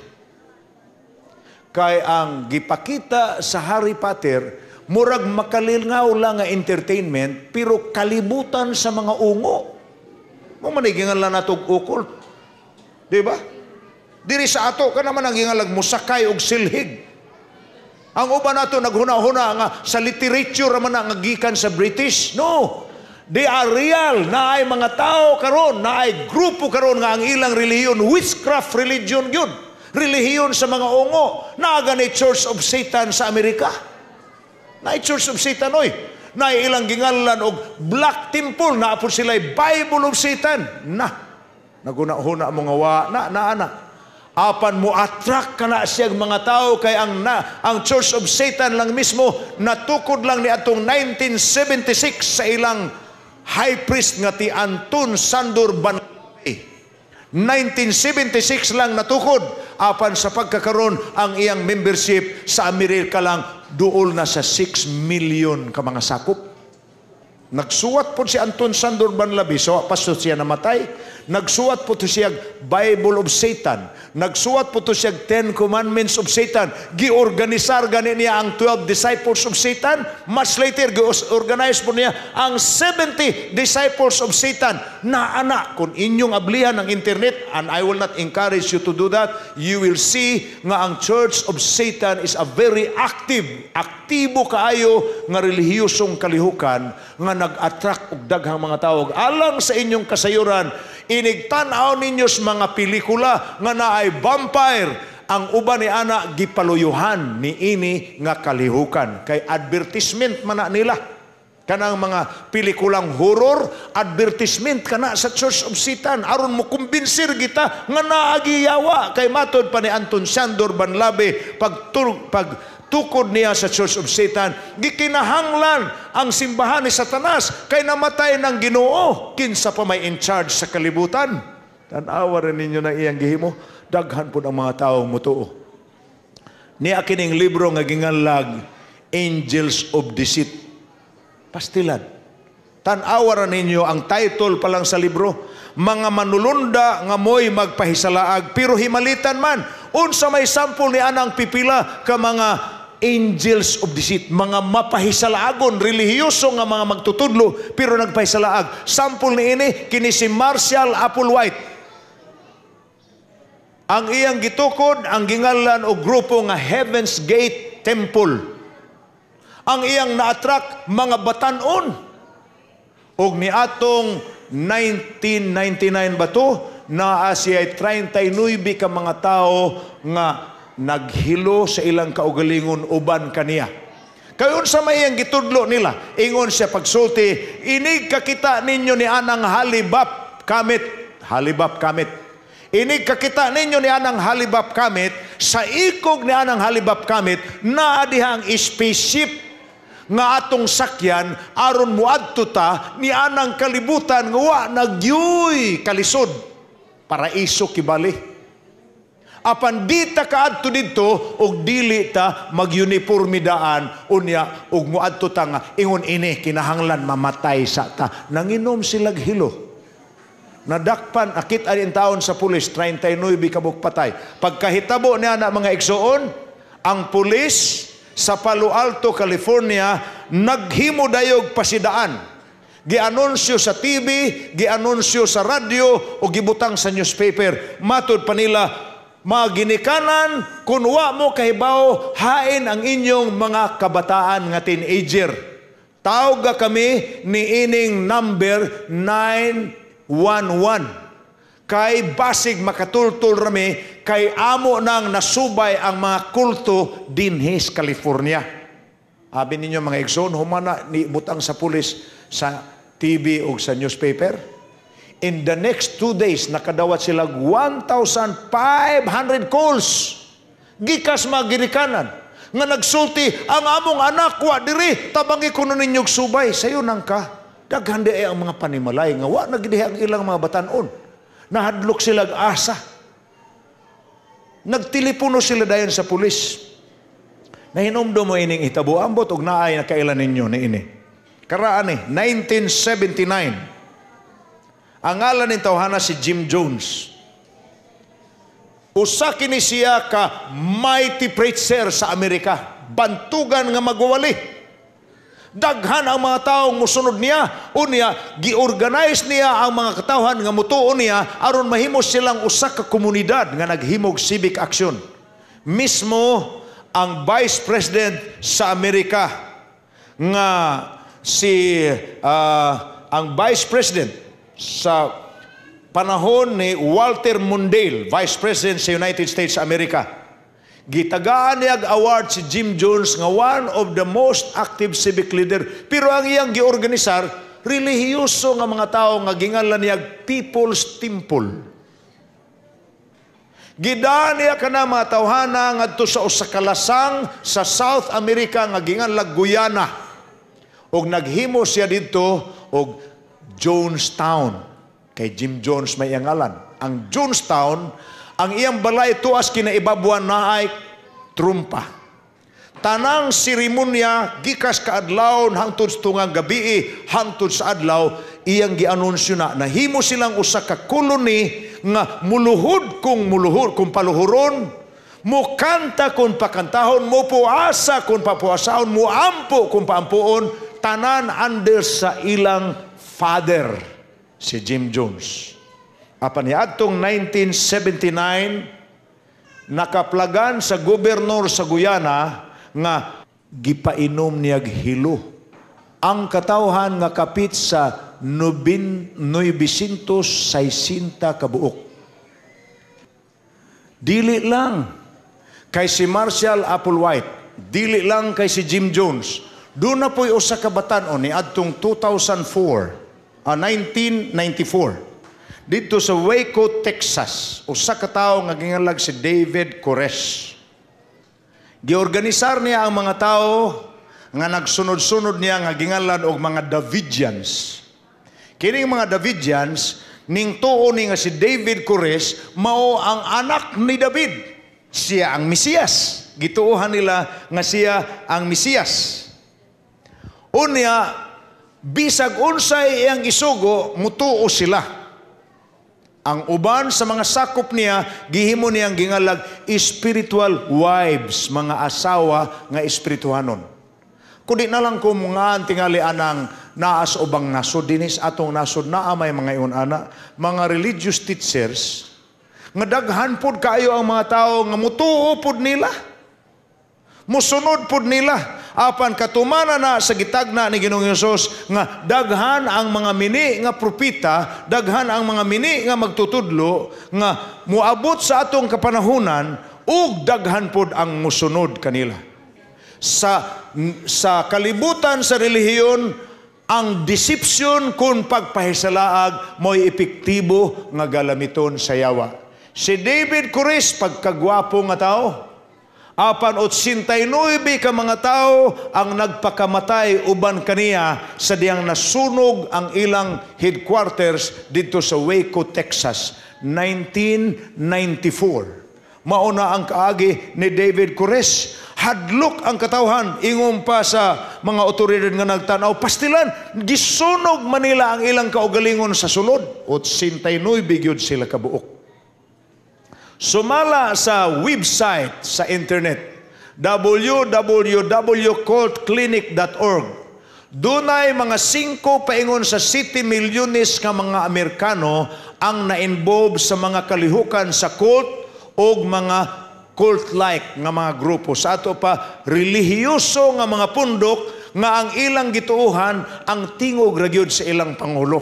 Kay ang gipakita sa Harry Potter, murag makalingaw lang nga entertainment, pero kalibutan sa mga ungo. Mao man lang natog occult. Di ba? Diri sa ato, kana man ang gingalag musakay og silhig. Ang uban nato naghuna-huna nga sa literature man na nga gikan sa British. No. They are real. Naay mga tao karon, naay grupo karon nga ang ilang relihiyon, witchcraft religion yun. Relihiyon sa mga ungo. Naa gani Church of Satan sa Amerika. Naay Church of Satan oy. Naay ilang gingalan og Black Temple, naa po sila Bible of Satan. Na. Naguna-huna mo nga wa na na ana. Apan mo attract kana siya mga tao kay ang Church of Satan lang mismo natukod lang ni atong 1976 sa ilang high priest nga ti Anton Szandor Banlabay. 1976 lang natukod, apan sa pagkakaron ang iyang membership sa Amerika lang duol na sa 6 million ka mga sakop. Nagsuwat po si Anton Szandor Banlabi, so pasto siya namatay. Nagsuwat po to siya Bible of Satan. Nagsuwat po to siya Ten Commandments of Satan. Giorganisar gani niya ang 12 Disciples of Satan. Much later, gi-organize po niya ang 70 Disciples of Satan. Na ana, kung inyong ablihan ng internet, and I will not encourage you to do that, you will see nga ang Church of Satan is a very active, aktibo kaayo nga relihiyosong kalihukan nga nag-attract og daghang mga tao. Alang sa inyong kasayuran, inigtan-aw ninyo sa mga pelikula nga naay vampire, ang uban ni ana gipaluyuhan ni ini nga kalihukan. Kay advertisement man na nila. Kanang mga pelikulang horror, advertisement kana sa Church of Satan aron mo kumbensir kita nga naagiyawa. Kay matod pa ni Anton Szandor Banlabi, pag tukod niya sa Church of Satan, gikinahanglan ang simbahan ni Satanas kay namatay ng Ginoo, kinsa pa may in charge sa kalibutan? Tan-awa rin ninyo na iyang gihimo, daghan po ang mga tawo mutuo. Niya kining libro nga ginganlag Angels of Deceit. Pastilan. Tan-awa ra ninyo ang title pa lang sa libro, mga manulunda nga mo'y magpahisalaag pero himalitan man. Unsa may sample ni anang pipila ka mga angels of deceit, mga mapahisalaagon, relihiyoso nga mga magtutudlo pero nagpahisalaag? Sample ni ini kini si Marshall Applewhite. Ang iyang gitukod ang gingalan og grupo nga Heaven's Gate Temple. Ang iyang na-attract mga batanon. Og niatong 1999 ba to, naa siya 39 ka mga tao nga naghilo sa ilang kaugalingon uban kaniya. Kay unsa may iyang gitudlo nila? Ingon siya pagsulti, inig kakita ninyo ni anang Hale-Bopp Comet, Hale-Bopp Comet. Inig kakita ninyo ni anang Hale-Bopp Comet, sa ikog ni anang Hale-Bopp Comet, naa diha ang spaceship nga atong sakyan aron muadto ta ni anang kalibutan nga wa nagyuy kalisod, paraiso kibali. Apan di ta kaadto didto og dili ta mag-uniforme daan unya og muadto ta nga ingon ini kinahanglan mamatay sa ta. Nanginom silag hilo. Nadakpan akit ani taon sa pulis, 39 kabuk patay. Pagkahitabo niya na, mga igsoon, ang pulis sa Palo Alto, California, naghimo dayog pasidaan. Gianunsyo sa TV, gianunsyo sa radyo o gibutang sa newspaper. Matod pa nila, mga ginikanan, kung wa mo kahibaw, hain ang inyong mga kabataan nga teenager. Tawga kami ni ining number 911. Kay basig makatultul rami kay amo nang nasubay ang mga kulto dinhi sa California. Abi ninyo, mga igsoon, humana ni butang sa pulis sa TV o sa newspaper. In the next 2 days, nakadawat sila 1,500 calls. Gikas mga ginikanan nga nagsulti, ang among anak wa diri, tabangi kuno ninyo subay. Sayo nang ka. Daghan di ay ang mga panimalay nga wa na gid ang ilang mga batanon. Nahadlok sila asa. Nagtelepono sila dayon sa pulis. Nahinumdum mo ining hitabo, ambot og naay nakailan ninyo ni ini. Karaan ni 1979. Ang ngalan ning tawhana si Jim Jones. Usa kini siya ka mighty preacher sa Amerika. Bantugan nga magwawali. Daghan ang mga taong musunod niya. Unya, gi-organize niya ang mga katawhan nga mutuo niya aron mahimo silang usa ka komunidad nga naghimog civic action. Mismo ang Vice President sa Amerika nga si ang Vice President sa panahon ni Walter Mondale, Vice President sa United States America. Gitagaan niya award si Jim Jones nga one of the most active civic leader. Pero ang iyang giorganisar, relihiyoso nga mga tao nga gingalan niya People's Temple. Gidaan niya kana mga tawhana ngadto sa usa ka lasang sa South America nga ginganlag Guyana. Og naghimo siya didto og Jonestown. Kay Jim Jones may iyang ngalan. Ang Jonestown, ang iyang balay tuas kinaibabuan naay trumpa. Tanang seremonya gikas kaadlawon hangtod sa tungang gabi hangtod sa adlaw iyang gianunsyo na nahimo silang usa ka colony nga muluhod kung muluhod kung paluhuron, mukanta kung pakantahon, mupuasa kung papuasahon, muampo kung paampuon, tanan under sa ilang father, si Jim Jones. Apan niadtong 1979, nakaplagan sa gobernador sa Guyana nga gipainom niyag hilo ang katawhan nga kapit sa 960 kabuok. Dili lang kay si Marshall Applewhite, dili lang kay si Jim Jones. Doon na po'y usa ka batan-on ni adtong 2004, 1994. Dito sa Waco, Texas, usa ka tawo nga gingalag si David Koresh. Giorganisar niya ang mga tao nga nagsunod-sunod niya nga gingalan og mga Davidians. Kining mga Davidians, ning tuo ni nga si David Koresh mao ang anak ni David. Siya ang Mesiyas. Gituohan nila nga siya ang Mesiyas. Unya, bisag unsay iyang isugo, mutuo sila. Ang uban sa mga sakop niya, gihimo niyang gingalag spiritual wives, mga asawa nga espirituhanon. Kundi na lang kung mga tingali anang naa sa ubang nasod, dinis atong nasod naa may mga ingon ana, mga religious teachers, nga daghan pod kaayo ang mga tao nga mutuo pod nila. Musunod pod nila. Apan katumana na sa gitagna ni Ginoong Hesus nga daghan ang mga mini nga propeta, daghan ang mga mini nga magtutudlo nga muabot sa atong kapanahunan ug daghan pod ang musunod kanila. Sa kalibutan sa relihiyon, ang deception kun pagpahisalaag mo'y epektibo nga galamiton sa yawa. Si David Koresh, pagkagwapo nga tao, apan 89 ka mga tao ang nagpakamatay uban kaniya sa diyang nasunog ang ilang headquarters dito sa Waco, Texas, 1994. Mauna ang kaagi ni David Koresh. Hadlok ang katawhan, ingon pa sa mga otoridad nga nagtanaw, pastilan, gisunog Manila ang ilang kaugalingon sa sulod. 89 gyud sila kabuok. Sumala sa website sa internet, www.cultclinic.org, dunay mga 5 paingon sa 7 milyones nga mga Amerikano ang na-involve sa mga kalihukan sa cult o mga cult-like nga mga grupo. Sa ato pa, relihiyoso nga mga pundok nga ang ilang gituohan ang tingog ra gyud sa ilang pangulo.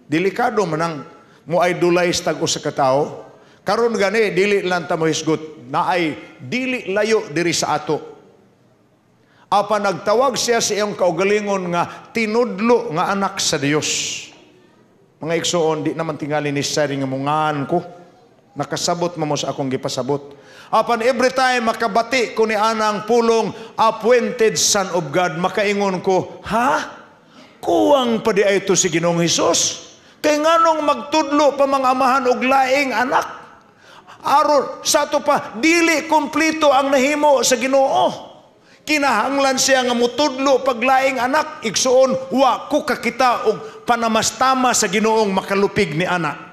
Delikado man ang mo-idolize tag usa ka tawo. Karon gani dili lang ta mohisgot naay dili layo diri sa ato. Apan nagtawag siya sa iyang kaugalingon nga tinudlo nga anak sa Dios. Mga igsoon, di naman tingali ni Sari nga mungan ko. Nakasabot mo sa akong gipasabot. Apan every time makabati ko ni anang pulong appointed Son of God, makaingon ko, ha? Kuwang pa di ay ito si Ginoong Hesus? Kay nganong magtudlo pa mga amahan og laing anak? Aron sa ato pa, dili kumplito ang nahimo sa Ginoo. Kinahanglan siya nga mutudlo paglaing anak. Igsuon, wa ko kakita og panamastama sa Ginoong makalupig ni ana.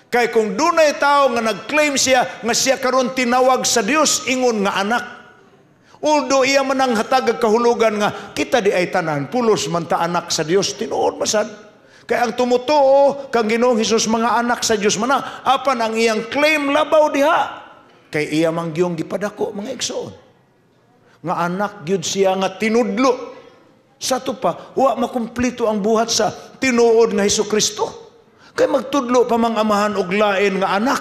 Kay kung dunay tao nga nag-claim siya nga siya karon tinawag sa Dios ingon nga anak, although iya man ang hatag og kahulugan nga kita di ay tanan pulos man ta anak sa Dios, tinuod masad. Kay ang tumutuo kang Ginoong Hesus mga anak sa Dios man na, apan ang iyang claim labaw diha kay iya man gyung gipadako, mga igsoon, nga anak gyud siya nga tinudlo. Sa ato pa, wa makumplito ang buhat sa tinuod nga Hesukristo. Kay magtudlo pa mang amahan og lain nga anak.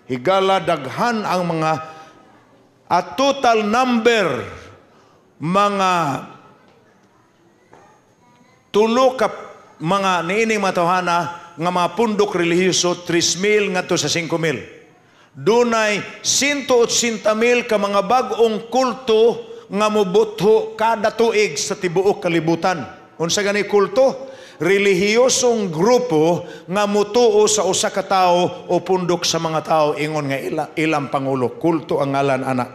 Higala daghan ang mga at total number, mga tulo ka mga niining mga tawhana nga mga pundok relihiyoso, 3,000 ngadto sa 5,000. Dunay 180,000 ka mga bag-ong kulto nga mobutho kada tuig sa tibuok kalibutan. Unsa gani kulto? Relihiyosong grupo nga mutuo sa usa ka tawo o pundok sa mga tao ingon nga ilang pangulo. Kulto ang ngalan ana.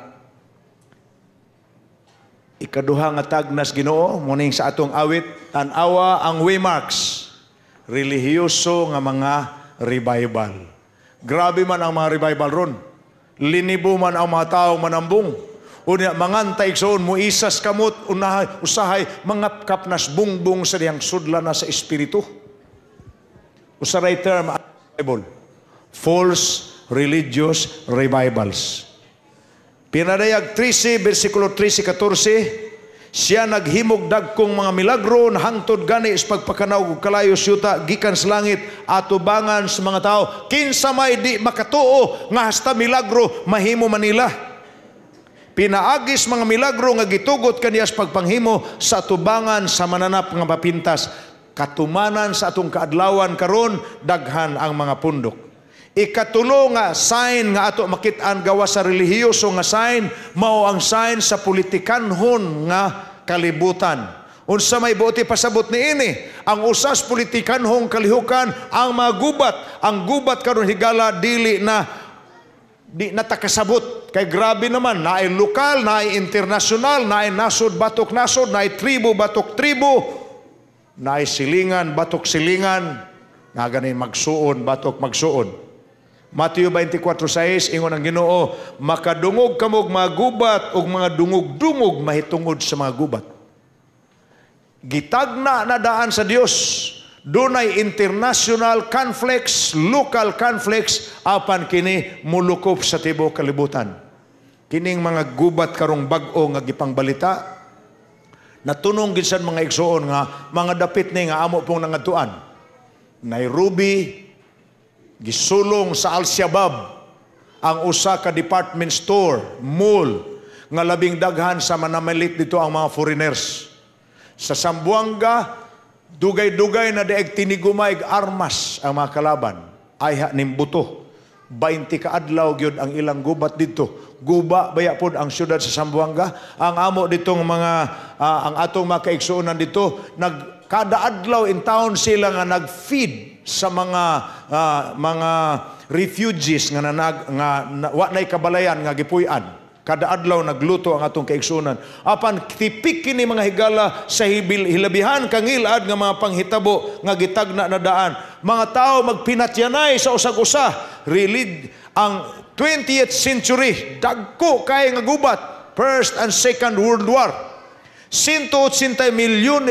Ikaduha nga tagnas Ginoo, muning sa atong awit, tan-awa ang waymarks. Relihiyoso nga mga revival. Grabe man ang mga revival ron. Linibo man ang mga tao manambong. Unya manganta, igsoon, mo isas kamot unahay usahay mga kapnas bungbong sa diyang sudla na sa espiritu. Usaray term ang Bible. False religious revivals. Pinadayag 13, versikulo 13, 14, siya naghimog dagkong mga milagro na hangtod gani sa pagpakanaw og kalayo syuta gikan sa langit atubangan sa mga tao. Kinsa may di makatuo nga hasta milagro mahimo manila? Pinaagis mga milagro nga gitugot kaniya sa pagpanghimo sa atubangan sa mananap nga mapintas. Katumanan sa atong kaadlawan karon, daghan ang mga pundok. Ikatulo nga sign nga ato makit-an gawas sa relihiyoso nga sign, mao ang sign sa politikanhon nga kalibutan. Unsa may buoti pasabot niini? Ang usas politikanhong kalihukan ang mga gubat. Ang gubat karon, higala, dili na di natakasabot kay grabe naman, naay lokal, naay internasyonal, naay nasod batok nasod, naay tribo batok tribo, naay silingan batok silingan, nga gani magsuon batok magsuon. Mateo 24:6, ingon ang Ginoo, "Makadungog kamog mga gubat ug mga dungog-dungog mahitungod sa mga gubat." Gitagna na daan sa Dios. Dunay international conflicts, local conflicts, apan kini mulukop sa tibuok kalibutan. Kining mga gubat karong bag-o nga gipangbalita, natunong gid sad, mga igsoon, nga mga dapit ni nga amo pong nangadtuan. Nairobi, gisulong sa Al-Shabaab ang usa ka department store, mall, nga labing daghan sa manamalit dito ang mga foreigners. Sa Zamboanga, dugay-dugay na diag tinigumay armas ang mga kalaban. Ayha nimbuto. 20 ka adlaw gyud ang ilang gubat dito. Guba baya pod ang syudad sa Zamboanga. Ang amo ditong mga ang atong mga kaigsuonan dito, nag kada adlaw in town sila nga nag-feed sa mga refugees nga nanag nga na, wa nay kabalayan nga gipuy-an. Kada adlaw nagluto ang atong kaigsuonan. Apan tipik kini, mga higala, sa hilabihan kangilad nga mga panghitabo nga gitagna na daan. Mga tao magpinatyanay sa usag-usa. Really, ang 20th century, dagko kay nga gubat. First and Second World War. 180 milyon,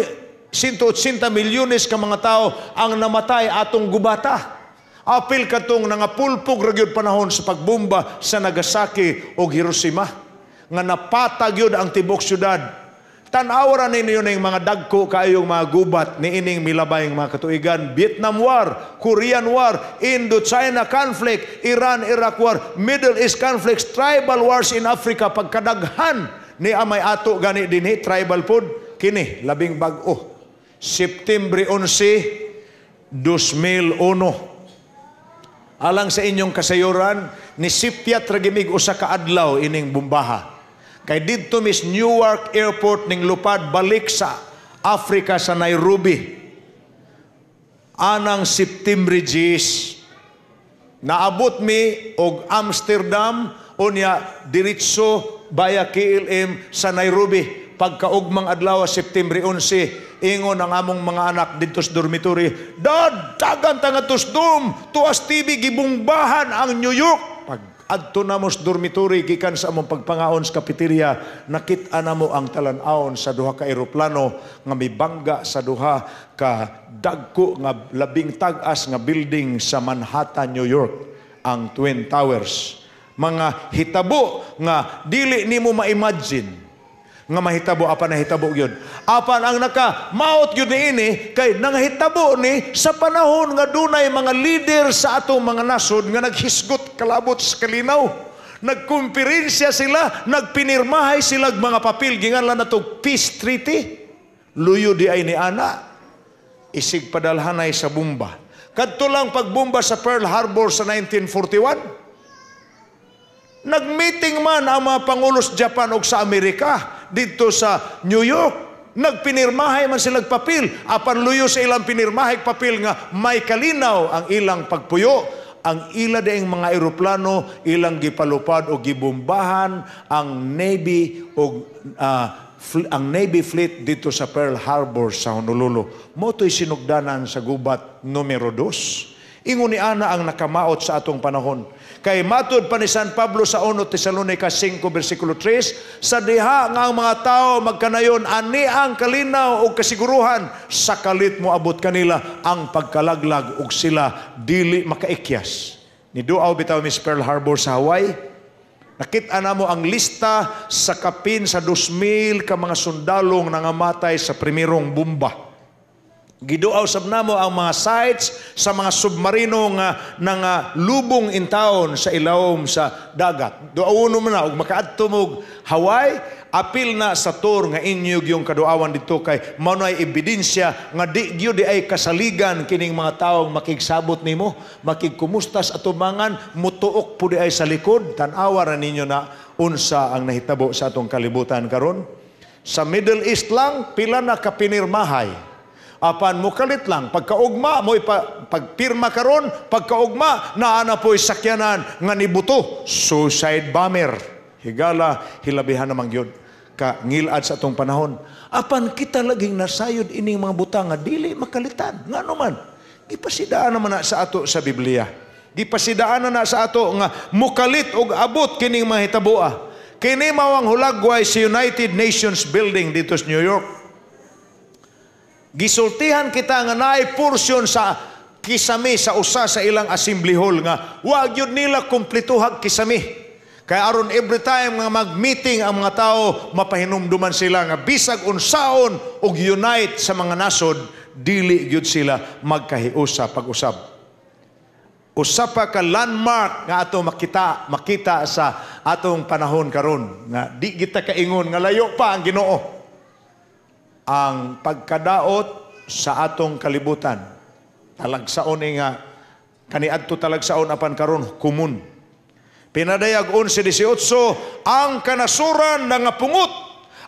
180 milyones ka mga tao ang namatay atong gubata. Apil katong nangapulpog ra gyud panahon sa pagbomba sa Nagasaki o Hiroshima nga napatag gyud ang tibuok syudad. Tan-awa ra ninyo ning mga dagko kaayong mga gubat niining milabay mga katuigan. Vietnam War, Korean War, Indochina conflict, Iran-Iraq War, Middle East conflicts, tribal wars in Africa, pagkadaghan ni amay ato gani dinhi tribal pod kini labing bag-o. September 11, 2001. Alang sa inyong kasayuran, ni sipyat ra gimig usa ka adlaw ining bombaha. Kay didto mis Newark Airport ning lupad balik sa Africa sa Nairobi. Anang September 10, naabot mi og Amsterdam. Unya diretso via KLM sa Nairobi. Pagkaugmang adlaw, September 11, ingon ang among mga anak didto sa dormitory, "Dad, dagan ta ngadto sa dorm, tuas TV, gibumbahan ang New York." Pag adto namo sa dormitory gikan sa among pagpangaon sa cafeteria, nakit-a namo ang talan-awon sa duha ka eroplano nga mibangga sa duha ka dagko nga labing tag-as nga building sa Manhattan, New York, ang Twin Towers. Mga hitabo nga dili nimo ma-imagine nga mahitabo, apan nahitabo gyud. Apan ang naka maot gyud niini kay nangahitabo ni sa panahon nga dunay mga leader sa atong mga nasod nga naghisgot kalabot sa kalinaw. Nagkumperensya sila, nagpinirmahay sila mga papel, ginganlan nato peace treaty. Luyo di ay ni ana isig padalhanay sa bomba. Kadto lang pagbomba sa Pearl Harbor sa 1941, nagmeeting man ang mga pangulo sa Japan o sa Amerika dito sa New York. Nagpinirmahay man silang papel. Apan luyo sa ilang pinirmahay papel nga may kalinaw ang ilang pagpuyo, ang ila daing mga eroplano ilang gipalupad o gibombahan ang Navy o ang Navy fleet dito sa Pearl Harbor sa Honolulu. Mao to'y sinugdanan sa gubat numero 2. Ingon ni ana ang nakamaot sa atong panahon. Kay matud pa ni San Pablo sa 1 Tesalonica 5 versikulo 3, sa diha nga ang mga tao magkanayon ani ang kalinaw o kasiguruhan, sa kalit mo abot kanila ang pagkalaglag ug sila dili makaikyas. Niduaw bitaw mi sa Pearl Harbor sa Hawaii. Nakita namo ang lista sa kapin sa 2,000 ka mga sundalong nangamatay sa primerong bomba. Giduaw sab namo ang mga sites sa mga submarino nga nanga lubong in town sa ilawom sa dagat. Duawon mo na ug makaadto mo Hawaii, apil na sa tour nga inyo yung kaduawan dito kay mao nay ebidensya nga di gyud di ay kasaligan kining mga taong makigsabot nimo, makigkumustas atumangan, mutuok pud di ay sa likod. Tan-awa ra ninyo na unsa ang nahitabo sa atong kalibutan karon. Sa Middle East lang, pila na kapinirmahay. Apan mukalit lang, pagkaugma mo pagpirma karon, pagkaugma naa na po'y sakyanan nga nibuto, suicide bomber. Higala hilabihan namang gyud ka ngilad sa atong panahon. Apan kita laging nasayod ining mga butang nga dili makalitan. Ngano man? Gipasidaan naman na sa ato sa Biblia. Gipasidaan na sa ato nga mukalit og abot kining mga hitaboa. Kini mao ang hulagway sa United Nations Building dito sa New York. Gisultihan kita nga naay porsyon sa kisame sa usa sa ilang assembly hall nga wa gyud nila kumpletuhag kisame. Kaya aron every time nga mag-meeting ang mga tao, mapahinumduman sila nga bisag unsaon og unite sa mga nasod, dili gyud sila magkahiusa pag-usab. Usa pa ka landmark nga ato makita sa atong panahon karon nga di kita kaingon nga layo pa ang Ginoo. Ang pagkadaot sa atong kalibutan. Talagsaon ni nga kaniadto talagsaon apan karon kumun. Pinadayag 11:18, ang kanasuran nangapungot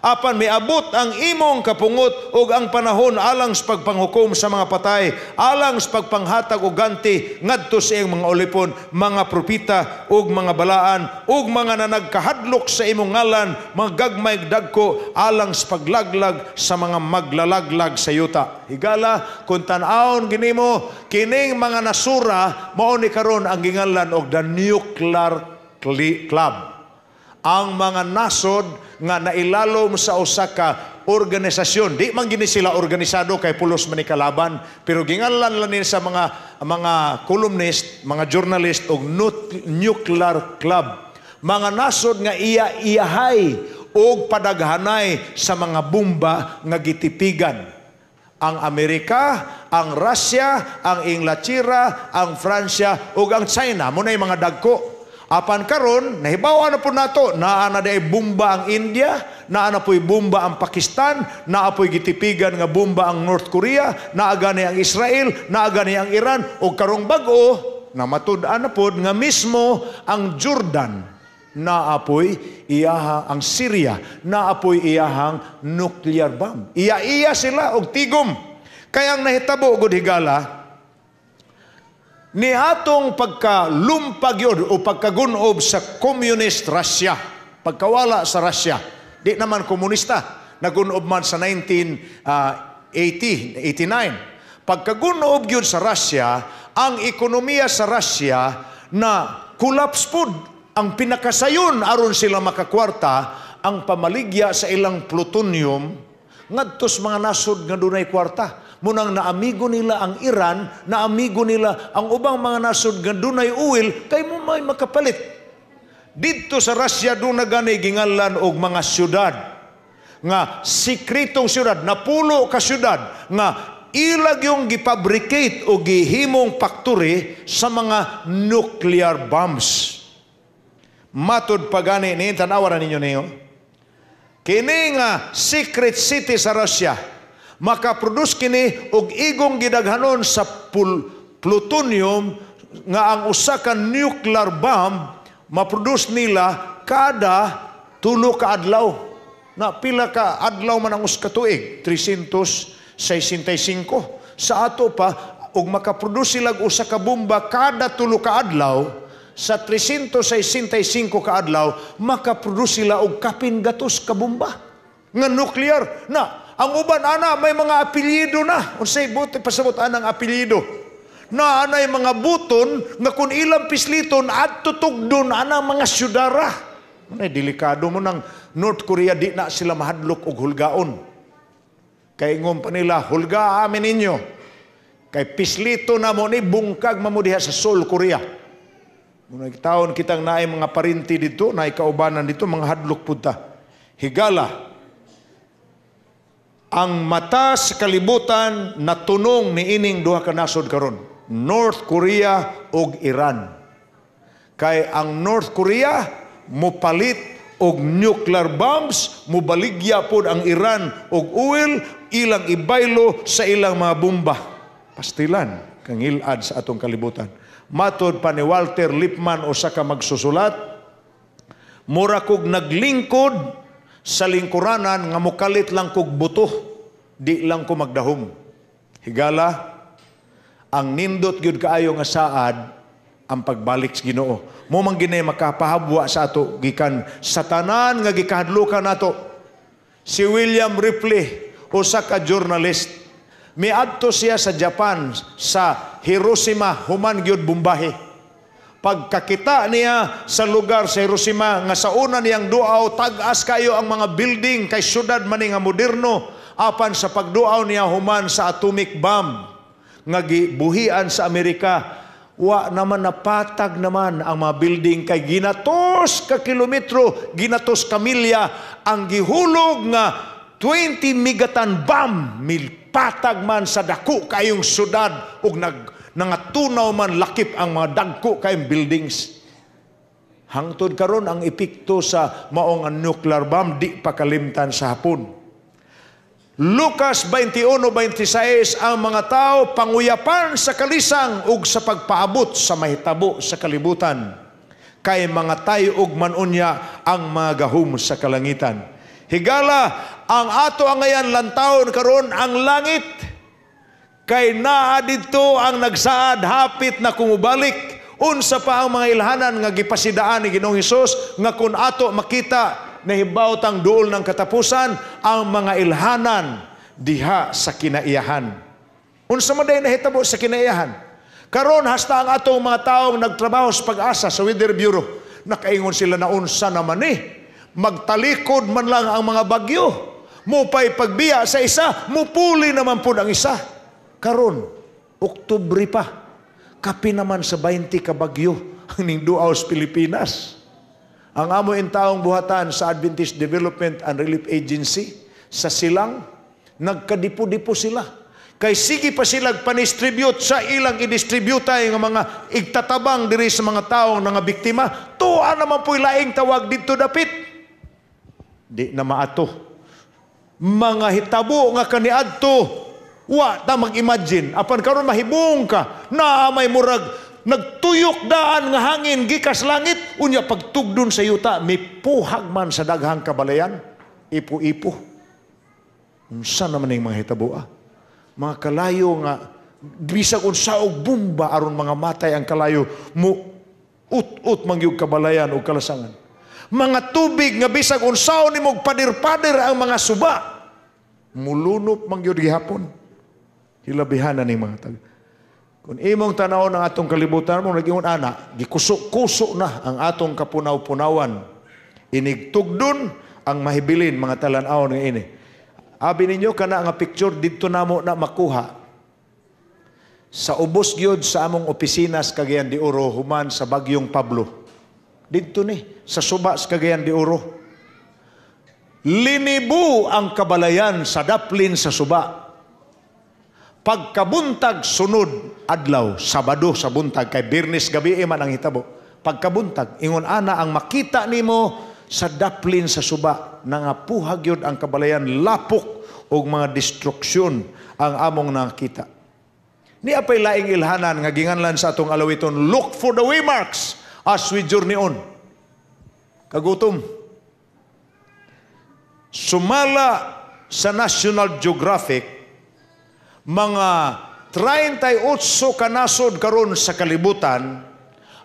apan miabot ang imong kapungot ug ang panahon alang sa pagpanghukom sa mga patay, alang sa pagpanghatag og ganti ngadto sa iyang mga ulipon, mga propeta ug mga balaan ug mga nanagkahadlok sa imong ngalan, mga gagmay dagko, alang sa paglaglag sa mga maglalaglag sa yuta. Higala, kung tan-awon ginimo kining mga nasura, mao ni karon ang ginganlan og the nuclear club. Ang mga nasod nga nailalom sa usa ka organisasyon. Di man gini sila organisado kay pulos man ni kalaban, pero ginganlan lang nila sa mga columnist, mga journalist og nuclear club. Mga nasod nga iya-iyahay og padaghanay sa mga bomba nga gitipigan. Ang Amerika, ang Russia, ang Inglaterra, ang Francia ug ang China mo na mga dagko. Apan karon nahibaw na po nato, naa na day bomba ang India, naa na po'y bomba ang Pakistan, naa po'y gitipigan nga bomba ang North Korea, naa gani ang Israel, naa gani ang Iran, ug karong bag-o na matud-an na pod nga mismo ang Jordan naa po'y iyaha ang Syria, naa po'y iyahang nuclear bomb. Iya-iya sila og tigom. Kaya ang nahitabo gud higala, Niatong pagkalumpag yun o pagkagunob sa Communist Russia, pagkawala sa Russia, di naman komunista, nagunob man sa 1980, 89. Pagkagunob yun sa Russia, ang ekonomiya sa Russia na collapse pud. Ang pinakasayon aron sila makakwarta, ang pamaligya sa ilang plutonium ngadto sa mga nasod nga dunay kwarta. Munang naamigo nila ang Iran, naamigo nila ang ubang mga nasod nga dunay oil kay mo may makapalit. Didto sa Russia doon na gani gingalan og mga syudad nga sikretong syudad, napulo ka syudad nga ilag yung gipabricate o gihimong factory sa mga nuclear bombs. Matod pa gani ni, tanawa na ninyo niyo. Kini nga secret city sa Russia, makaproduce kini og igong gidaghanon sa plutonium nga ang usa ka nuclear bomb maproduce nila kada 3 ka adlaw. Na pila ka adlaw man ang usa ka tuig? 365. Sa ato pa, og makaproduce sila og usa ka bomba kada 3 ka adlaw, sa 365 ka adlaw makaproduce sila og kapin gatos ka bomba nga nuclear. Na ang uban ana may mga apelyido na. Unsay buti pasabot anang apelyido? Na anay mga buton nga kun ilang pisliton adto tugdon anang mga syudara. Munay delikado mo ng North Korea, di na sila mahadlok og hulgaon. Kay ingon pa nila, hulga amin ninyo. Kay pislito na mo ni bungkag mamo diha sa Seoul, Korea. Munay taon kitang naay mga parinti dito, naay kaubanan dito, mga hadlok pud ta. Higala, ang mata sa kalibutan natunong niining duha ka nasod karon, North Korea ug Iran. Kay ang North Korea mopalit og nuclear bombs, mobaligya pod ang Iran og oil, ilang ibaylo sa ilang mga bomba. Pastilan kang ilad sa atong kalibutan. Matod pa ni Walter Lippmann, usa ka magsusulat, mura kog naglingkod sa lingkuranan nga mokalit lang kog buto, di lang ko magdahom. Higala, ang nindot gyud kaayo nga saad ang pagbalik sa Ginoo. Mo man gini makapahabwa sa ato gikan sa tanan nga gikahadlukan nato. Si William Ripley, usa ka journalist, miadto siya sa Japan, sa Hiroshima, human gyud bombahe. Pagkakita niya sa lugar sa Hiroshima nga sa una niyang duaw tag-as kayo ang mga building kay syudad man nga moderno, apan sa pagduaw niya human sa atomic bomb nga gibuhian sa Amerika, wa naman napatag naman ang mga building kay ginatos ka kilometro, ginatos ka milya ang gihulog nga 20 megaton bomb, milpatag man sa dako kayong syudad ug nangatunaw man lakip ang mga dagko kayong buildings. Hangtod karon ang epekto sa maong nuclear bomb di pa kalimtan sa Hapon. Lucas 21:26, ang mga tao panguyapan sa kalisang ug sa pagpaabot sa mahitabo sa kalibutan. Kay mga tay-og man unya ang mga gahum sa kalangitan. Higala, ang ato angayan lantawon karon ang langit. Kay naa didto ang nagsaad hapit na kumubalik. Unsa pa ang mga ilhanan nga gipasidaan ni Ginoong Hesus nga kun ato makita nahibaw tang duol ng katapusan, ang mga ilhanan diha sa kinaiyahan. Unsa man day nahitabo sa kinaiyahan? Karon hasta ang atong mga taong nagtrabaho sa Pag-asa sa Weather Bureau, nakaingon sila na unsa naman eh, magtalikod man lang ang mga bagyo. Mupay pagbiya sa isa, mupuli naman pud ang isa. Karon, Oktubre pa, kapi naman sa 20 ka bagyo ang ningduaw sa Pilipinas. Ang amo taong buhatan sa Adventist Development and Relief Agency sa Silang, nagkadipo-dipo sila. Kay sige pa sila panistribute sa ilang i-distribute nga mga igtatabang diri sa mga taong nga biktima. Tuwa naman po'y laing tawag dito dapit. Di na maato. Mga hitabo nga kaniadto, wa ta mag-imagine. Apan karon mahibong ka, naa may murag nagtuyok daan nga hangin gikas langit, unya pagtugdon sa yuta, may puhag man sa daghang kabalayan, ipo-ipo. Unsa naman yung mga hitaboa? Mga kalayo nga Bisag unsa og bomba aron mga matay ang kalayo, mo ut-ut mangyug kabalayan o kalasangan. Mga tubig nga bisag unsaon nimo pader-pader ang mga suba, mulunop mangyud gihapon. Hilabihan na ning mga tag. Kung imong tanawon ang atong kalibutan mo, nag-ingon ana, gikuso-kuso na ang atong kapunaw-punawan. Inigtugdon ang mahibilin mga talan-awon nga ini. Abi ninyo kana nga picture didto namo na makuha. Sa ubos gyud sa among opisina sa Cagayan de Oro human sa Bagyong Pablo. Didto ni sa suba sa Cagayan de Oro. Linibo ang kabalayan sa daplin sa suba. Pagkabuntag sunod adlaw, Sabado sa buntag, kay Biyernes gabi man ang hitabo. Pagkabuntag, ingon ana ang makita nimo sa daplin sa suba, nangapuhag yun ang kabalayan, lapok og mga destruksyon ang among nakita. Ni apay laing ilhanan nga ginganlan sa atong alawiton, look for the waymarks as we journey on. Kagutom. Sumala sa National Geographic, mga 38 ka nasod karon sa kalibutan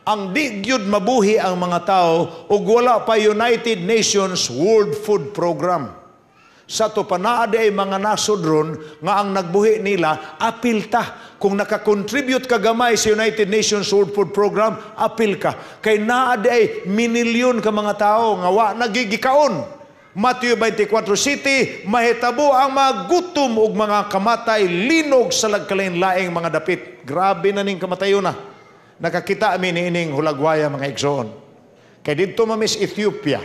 ang di gyud mabuhi ang mga tao ug wala pa United Nations World Food Program. Sa to pa naa ay mga nasod ron nga ang nagbuhi nila apil ta. Kung nakakontribute ka gamay sa United Nations World Food Program, apil ka. Kay naa ay minilyon ka mga tao nga wa nagigikaon. Matthew 24 City, mahitabo ang mga gutom ug mga kamatay linog sa lagkalain-laing mga dapit. Grabe na ning kamatayon na. Nakakita mi niining hulagwaya, mga igsoon. Kay didto mamis Ethiopia,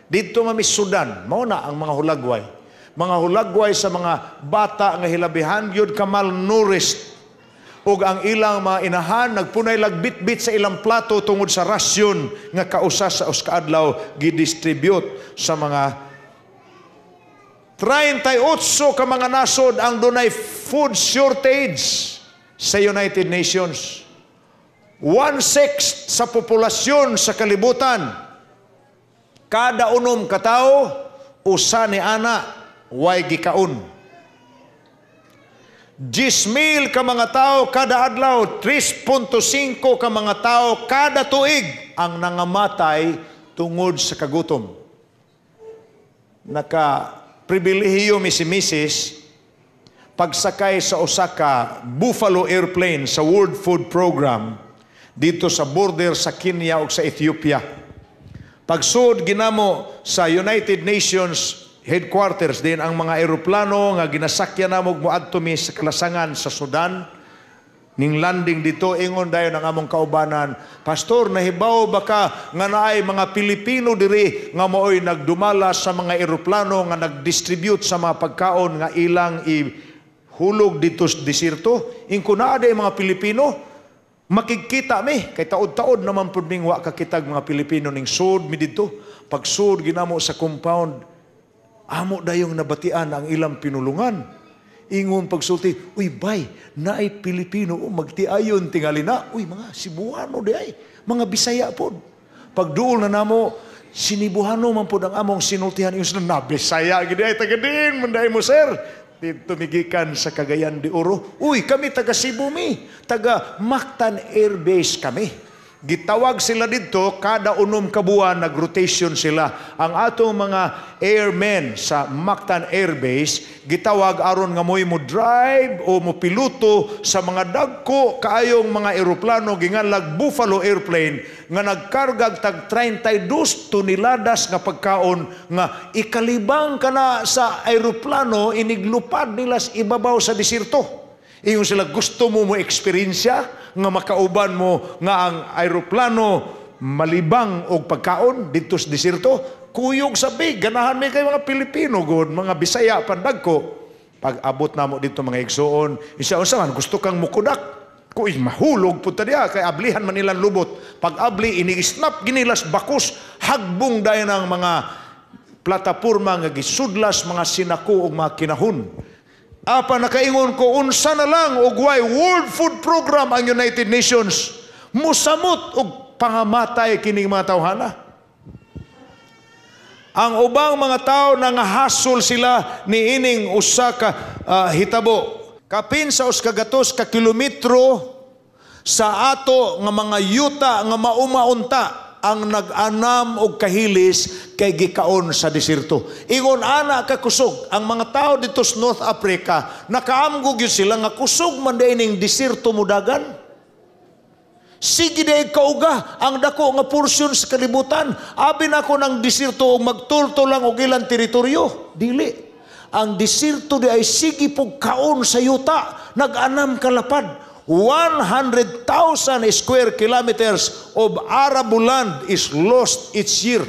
didto mamis Sudan, mao na ang mga hulagway. Mga hulagway sa mga bata nga hilabihan gyud ka malnourished ug ang ilang mga inahan nagpunay lagbitbit sa ilang plato tungod sa rasyon nga kausa sa usa ka adlaw gidistribute sa mga 38 ka mga nasod ang dunay food shortage sa United Nations. One-sixth sa populasyon sa kalibutan. Kada 6 ka tawo, usa ni ana way gikaon. 10,000 ka mga tao kada adlaw, 3.5 ka mga tao kada tuig ang nangamatay tungod sa kagutom. Naka pribilehiyo mi si Mrs. pagsakay sa usa ka Buffalo airplane sa World Food Program dito sa border sa Kenya ug sa Ethiopia. Pagsud ginamo sa United Nations headquarters din ang mga eroplano nga ginasakyan namo moadto mi sa kalasangan sa Sudan. Ning landing dito, ingon dayon ang among kaubanan, "Pastor, nahibaw ba ka nga naay mga Pilipino diri nga maoy nagdumala sa mga eroplano nga nagdistribute sa mga pagkaon nga ilang ihulog dito sa desierto?" Ingko, "Naa day mga Pilipino?" Makikita mi kay taod-taod naman pud ming wa kakitag mga Pilipino. Ning sud mi didto, pagsud ginamo sa compound, amo dayong nabatian ang ilang pinulungan. Ingon pagsulti, "Uy bay, naay Pilipino, oh, magtiayon tingali na." Uy, mga Cebuano di ay, mga Bisaya pod. Pagduol na namo, Sinibuhano man pod ang among sinultihan. Yung sila, na Bisaya gid ay, taga diin man mo, sir? Tumigikan sa Cagayan de Oro. "Uy, kami taga Cebu mi, taga Mactan Air Base kami." Gitawag sila didto, kada 6 ka buwan nag-rotation sila. Ang atong mga airmen sa Mactan Air Base, gitawag aron nga mo'y mo drive o mo piloto sa mga dagko kaayong mga eroplano ginganlag Buffalo airplane nga nagkargag tag 32 toneladas nga pagkaon nga ikalibang kana sa eroplano iniglupad nila sa ibabaw sa desierto. Ingon sila, "Gusto mo mo eksperyensya nga makauban mo nga ang aeroplano malibang og pagkaon didto sa desierto?" Kuyog sa big, ganahan mi kay mga Pilipino gud, mga Bisaya pandagko. Pag abot namo dito, mga igsoon, isa unsa man gusto kang mukudak. Kuy mahulog pud ta diha kay ablihan man nilang lubot. Pag abli, ini-snap ginilas bakos, hagbong dayon ang mga plataporma nga gisudlas mga sinako ug mga kinahon. Apa nakaingon ko, unsa na lang og way World Food Program ang United Nations, musamot og pangamatay kining mga tawhana. Ang ubang mga tao nangahasol sila niining usa ka hitabo. Kapin sa 100 ka kilometro sa ato nga mga yuta nga maumaunta ang nag-anam og kahilis kay gikaon sa diserto. Ingon ana ka kusog ang mga tao dito sa North Africa, nakaamgo gyud sila nga kusog man diay ning diserto mudagan. Sige diay kauga ang dako nga porsyon sa kalibutan. Abi nako ng diserto og magtulto lang og ilang teritoryo. Dili. Ang diserto di ay sige pog kaon sa yuta, nag-anam kalapad. 100,000 square kilometers of arable land is lost each year.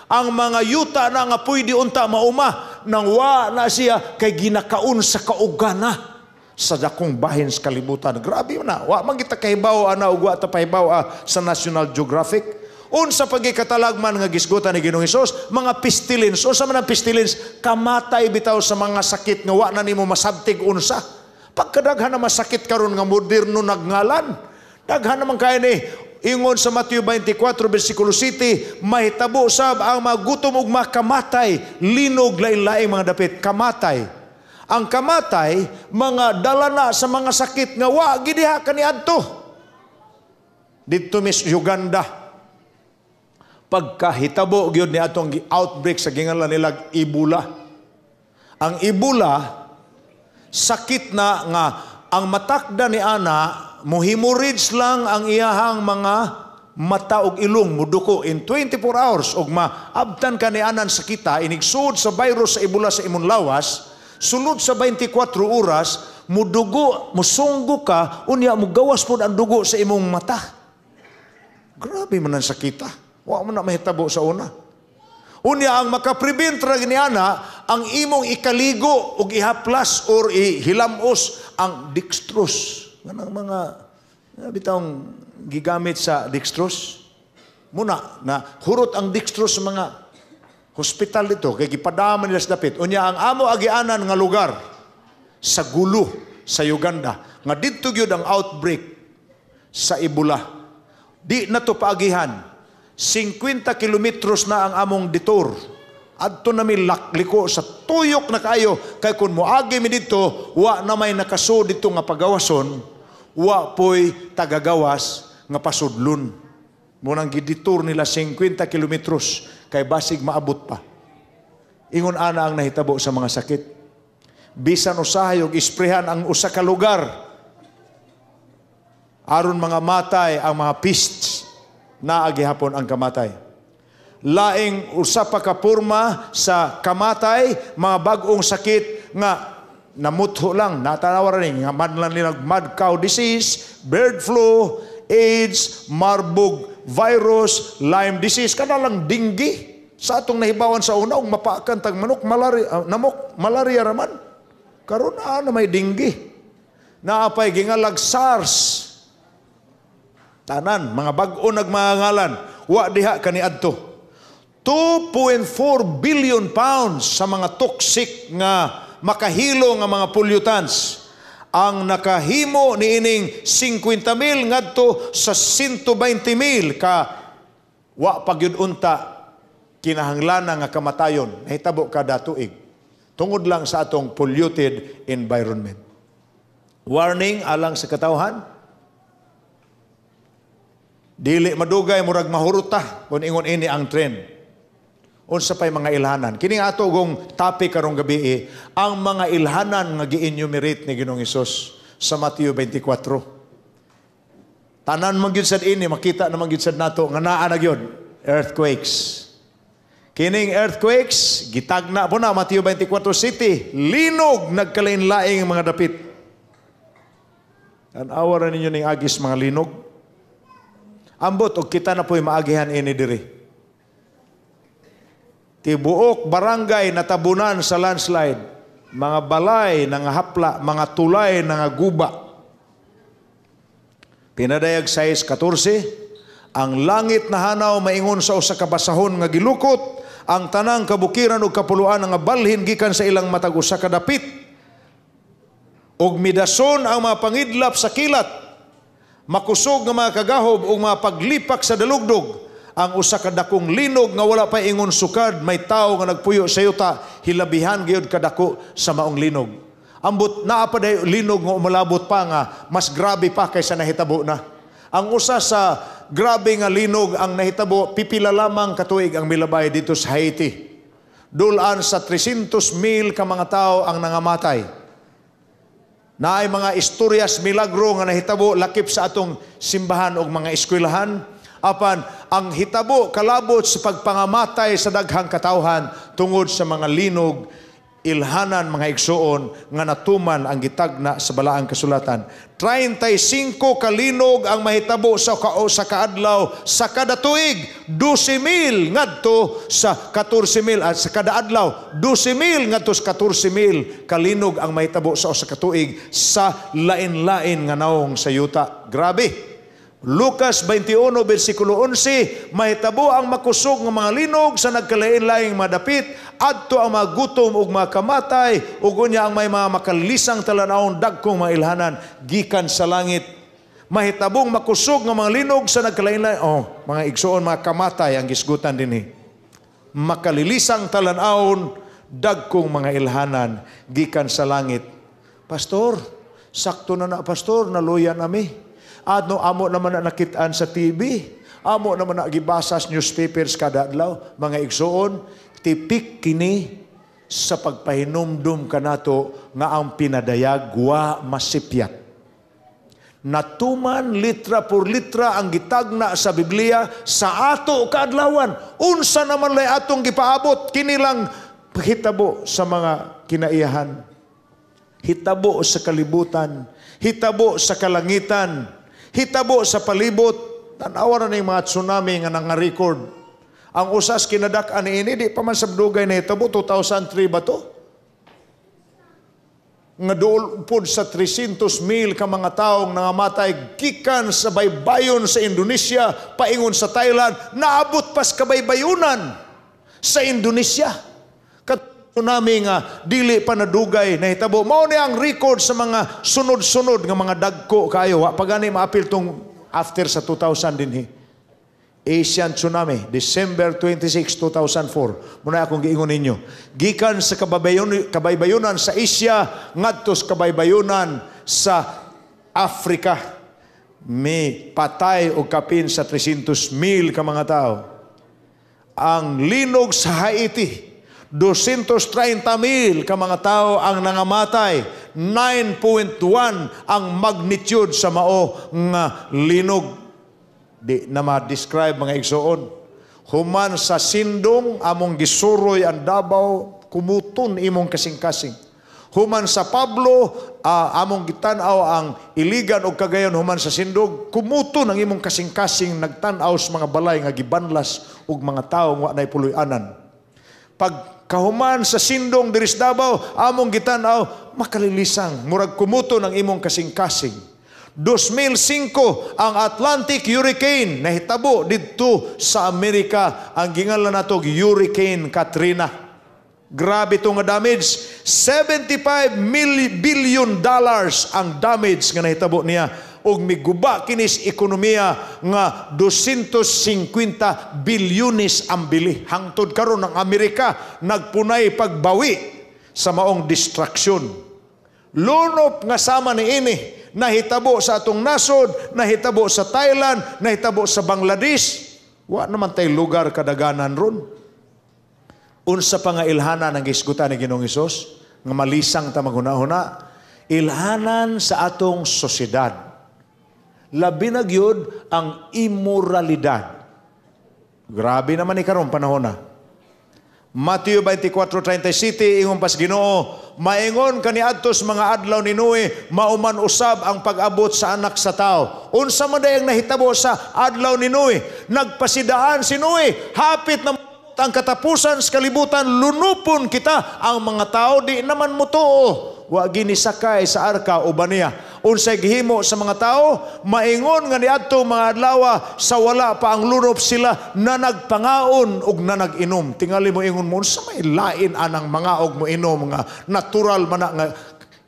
Ang mga yuta na nga pwede unta mauma, nang wa na siya kay ginakaon sa kaugana sa dakong bahin sa kalibutan. Grabe na. Wa man kita kahibaw ana ug wa ta pahibaw sa National Geographic. Unsa pagikatalagman nga gisgutan ni Ginoong Hesus, mga pestilence. Unsa man ang pestilence? Kamatay bitaw sa mga sakit nga wa na nimo masabtig unsa. Pagkadaghan na masakit karon nga moderno nagngalan. Daghan naman kay ni ingon sa Mateo 24 versikulo 7, mahitabo sab ang magutom ug makamatay, linog, lain-laing mga dapit, kamatay. Ang kamatay, mga dala na sa mga sakit nga wa gidiha kaniadto. Didto mis Uganda, pagkahitabo gyud ni atong outbreak sa gingalan nilag Ebola. Ang Ebola, sakit na nga ang matakda ni ana, muhemorrhage lang ang iyahang mga mata og ilong, muduko in 24 hours og maabtan ka ni anan sakita, inigsud sa virus sa Ebola sa imong lawas, sulod sa 24 oras mudugo, musunggo ka, unya mugawas pod ang dugo sa imong mata. Grabe man ang sakita. Wa man na mahitabo sa una. Unya ang makaprevent ra ni ana ang imong ikaligo og ihaplas or ihilamos ang dextrose. Nganang mga bitawng gigamit sa dextrose. Muna na hurot ang dextrose sa mga hospital dito kay gipadama nila sa dapit. Unya ang amo agianan nga lugar sa Gulu sa Uganda nga didto gyud ang outbreak sa Ebola. Di na to paagihan. 50 kilometros na ang among detour. Adto na mi liko sa tuyok na kaayo kay kun moagi mi didto, wa na may nakasud didto nga pagawason, wa poy tagagawas nga pasudlon. Munang gidetour nila 50 kilometros kay basig maabot pa. Ingon ana ang nahitabo sa mga sakit. Bisan usahay og isprehan ang usa ka lugar aron mga matay ang mga pests, naa gihapon ang kamatay. Laing usa pa ka porma sa kamatay, mga bag-ong sakit nga namutho lang, natanawa rin nga madlan nila mad cow disease, bird flu, AIDS, Marburg virus, Lyme disease, kana lang dengue. Sa atong nahibawan sa una, ug mapakan tag manok, malaria, namok, malaria raman. Karon na may dengue. Naapay gingalag SARS. Tanan, mga bag-o nagmangalan, wa diha kaniadto. 2.4 billion pounds sa mga toxic nga makahilo nga mga pollutants ang nakahimo niining 50 mil ngadto sa 120 mil ka wa pa gyud unta kinahanglanan nga kamatayon nahitabo kada tuig tungod lang sa atong polluted environment. Warning alang sa katawhan, dili madugay murag mahurot ta kung ingon ini ang trend. Unsa pay mga ilhanan? Kini ato gong topic karong gabi eh, ang mga ilhanan nga gi-enumerate ni Ginoong Hesus sa Mateo 24. Tanan man gyud sad ini, makita naman gyud sad nato nga naa na gyud earthquakes. Kining earthquakes gitagna po na Mateo 24 City, linog, nagkalain-laing mga dapit. Tan-awa ra ninyo ning agis mga linog. Ambot og kita na po'y maagihan ini diri. Tibuok barangay natabunan sa landslide. Mga balay nangahapla, mga tulay nangaguba. Pinadayag 6:14, ang langit na hanaw maingon sa usa ka basahon nga gilukot, ang tanang kabukiran ug kapuluan nga balhin gikan sa ilang matag usa ka dapit. Ug midason ang mga pangidlap sa kilat, makusog nga mga kagahob ug mga paglipak sa dalugdog. Ang usa ka dakong linog nga wala pa ingon sukad may tawo nga nagpuyo sa yuta, hilabihan gyud kadako sa maong linog. Ambot naa pa day linog nga umalabot pa nga mas grabe pa kaysa nahitabo na. Ang usa sa grabe nga linog ang nahitabo, pipila lamang katuig ang milabay dito sa Haiti. Dulan sa 300 mil ka mga tao ang nangamatay. Naay mga istoryas milagro nga nahitabo lakip sa atong simbahan o mga eskwelahan. Apan ang hitabo kalabot sa pagpangamatay sa daghang katawhan tungod sa mga linog, ilhanan, mga igsuon, nga natuman ang gitagna sa Balaang Kasulatan. 35 kalinog ang mahitabo sa kaadlaw sa kada tuig, 12,000 ngadto sa 14,000 at sa kada adlaw, 12,000 ngadto sa 14,000 kalinog ang mahitabo sa usa ka tuig sa lain-lain nga naong sa yuta. Grabe. Lucas 21 versikulo 11, mahitabo ang makusog nga mga linog sa nagkalain-laing madapit, adto ang mga gutom ug mga kamatay, ug unya ang may mga makalisang talan-awon, dagkong mga ilhanan gikan sa langit. Mahitabong makusog nga mga linog sa nagkalain-laing, oh, mga igsuon, mga kamatay ang gisgutan dinhi. Makalilisang talan-awon, dagkong mga ilhanan gikan sa langit. "Pastor, sakto na na, Pastor, naluya nami. Adno amo naman na nakitaan sa TV. Amo naman na gibasa sa newspapers kada adlaw." Mga igsuon, tipik kini sa pagpahinumdum kanato nga ang pinadayag wa masipyat. Natuman litra por litra ang gitagna sa Biblia sa ato kaadlawan. Unsa naman lay atong gipaabot, kinilang hitabo sa mga kinaiyahan. Hitabo sa kalibutan, hitabo sa kalangitan, hitabo sa palibot. Tanawa na ning mga tsunami nga nanga-record. Ang usas kinadak-an niini, di pa man sa dugay na hitabo, 2003 ba to? Nga duol pod sa 300 mil ka mga taong nangamatay gikan sa baybayon sa Indonesia paingon sa Thailand, naabot pas kabaybayunan sa Indonesia. Tsunami nga dili pa nadugay nahitabo. Mao ni ang record sa mga sunod-sunod nga mga dagko kayo. Wa pa gani maapil tong after sa 2000 dinhi. Asian tsunami, December 26, 2004. Muna akong giingon ninyo. Gikan sa kabaybayunan sa Asia ngadto sa kabaybayunan sa Africa. May patay og kapin sa 300 mil ka mga tao. Ang linog sa Haiti, 230 mil ka mga tao ang nangamatay. 9.1 ang magnitude sa mao nga linog. Di na ma-describe, mga igsuon. Human sa Sindong, among gisuroy ang Davao, kumuton imong kasing-kasing. Human sa Pablo, among gitan-aw ang Iligan og Cagayan human sa Sindog, kumuton ang imong kasing-kasing nagtan-aw sa mga balay nga gibanlas ug mga tawo nga wa nay puloy-anan. Pag kahuman sa Sindong diri sa Davao, among gitan-aw makalilisang, murag kumuton ang imong kasing-kasing. 2005, ang Atlantic Hurricane nahitabo didto sa Amerika, ang gingalan nato Hurricane Katrina. Grabe to nga damage, 75 billion dollars ang damage nga nahitabo niya ug miguba kinis ekonomiya nga 250 bilyones ang bili. Hangtod karon ang Amerika nagpunay pagbawi sa maong destruction. Lunop nga sama ni ini nahitabo sa atong nasod, nahitabo sa Thailand, nahitabo sa Bangladesh. Wa naman tay lugar kadaganan ron. Unsa pa nga ilhanan ang gisgutan ni Ginoong Hesus nga malisang ta maghuna-huna? Ilhanan sa atong sosyedad. Labi na gyud ang immoralidad. Grabe naman ni karon panahon na. Matthew 24:37, ingon pas Ginoo, "Maingon kaniadto sa mga adlaw ni Noe, mauman usab ang pag-abot sa Anak sa Tao." Unsa man day ang nahitabo sa adlaw ni Noe? Nagpasidaan si Noe, hapit na ang katapusan sa kalibutan, lunupon kita. Ang mga tao di naman mutuo. Wa gini sakay sa arka uban niya. Unsay gihimo sa mga tao? Maingon nga niadto mga adlaw sa wala pa ang lunop, sila na nagpangaon ug na nag-inom. Tingali mo ingon mo, unsa may lain anang mangaog mo inom nga natural man na nga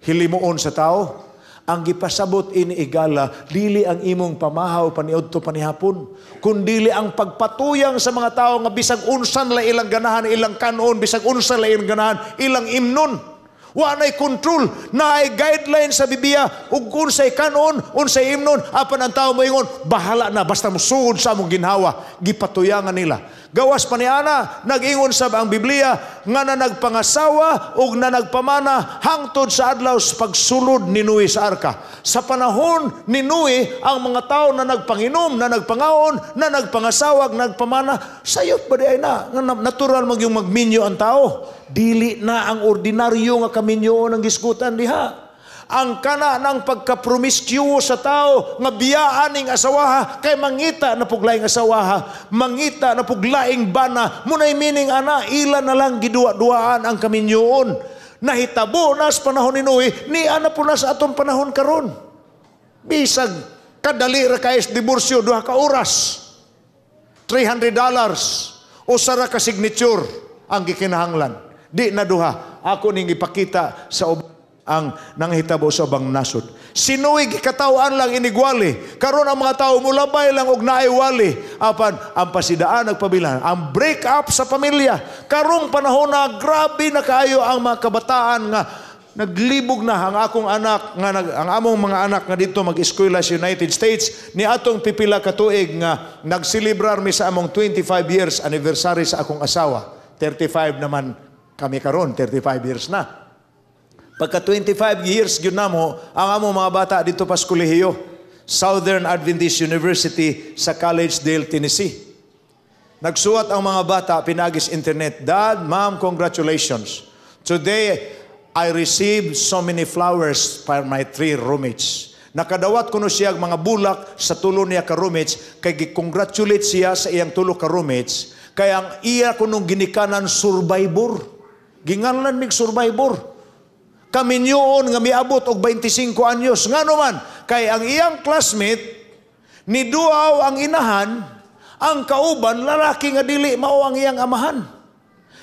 hilimuon sa tao? Ang gipasabot ini, igala, dili ang imong pamahaw paniudto panihapon, kundili ang pagpatuyang sa mga tao nga bisag unsan la ilang ganahan ilang kanon, bisag unsan la ilang ganahan ilang imnon. Wa nay control, naay guideline sa Biblia ug unsay kanon, unsay imnon, apan ang tao moingon, "Bahala na basta mosuod sa among ginhawa." Gipatuyangan nila. Gawas pa ni ana, nag-ingon sab ang Biblia nga na nagpangasawa ug na nagpamana hangtod sa adlaw sa pagsulod ni Noe sa arka. Sa panahon ni Noe, ang mga tao na nagpanginom, na nagpangaon, na nagpangasawa, nagpamana, sayop ba diay na? Nga natural magyung magminyo ang tao. Dili na ang ordinaryo nga kaminyoon ang gisgutan diha. Ang kana ng pagka-promiscuous sa tao nga biyaan ning asawaha kay mangita na pug laing asawaha, mangita na pug laing bana, munay meaning ana ila na lang giduwa-duwaan ang kaminyoon. Nahitabo na sa panahon ni Noe, ni ana po na sa atong panahon karon. Bisag kadali ra kay diborsyo, 2 ka oras. $300 usa ra ka signature ang gikinahanglan. Di na duha. Ako ning ipakita sa ang nanghitabo sa ubang nasod. Si Noe gikataw-an lang inigwali. Karon ang mga tao mulabay lang og naay wali. Apan ang pasidaan nagpabilan, ang break up sa pamilya. Karong panahon na grabe na kaayo ang mga kabataan nga naglibog na ang akong anak nga ang among mga anak nga dito mag-eskwela sa United States ni atong pipila ka tuig nga nagselebrar mi sa among 25 years anniversary sa akong asawa. 35 naman kami karon, 35 years na. Pagka 25 years gyud namo, ang among mga bata dito pa sa kolehiyo, Southern Adventist University sa Collegedale, Tennessee. Nagsuwat ang mga bata pinaagis internet, "Dad, Mom, congratulations. Today, I received so many flowers for my three roommates." Nakadawat kuno siya ang mga bulak sa tulo niya ka roommates kay gi-congratulate siya sa iyang tulo ka roommates kay ang iya kunong ginikanan survivor. Ginganlan mig survivor. Kaminyoon nga miabot og 25 anyos. Ngano man, kay ang iyang classmate niduaw ang inahan, ang kauban lalaki nga dili mao ang iyang amahan.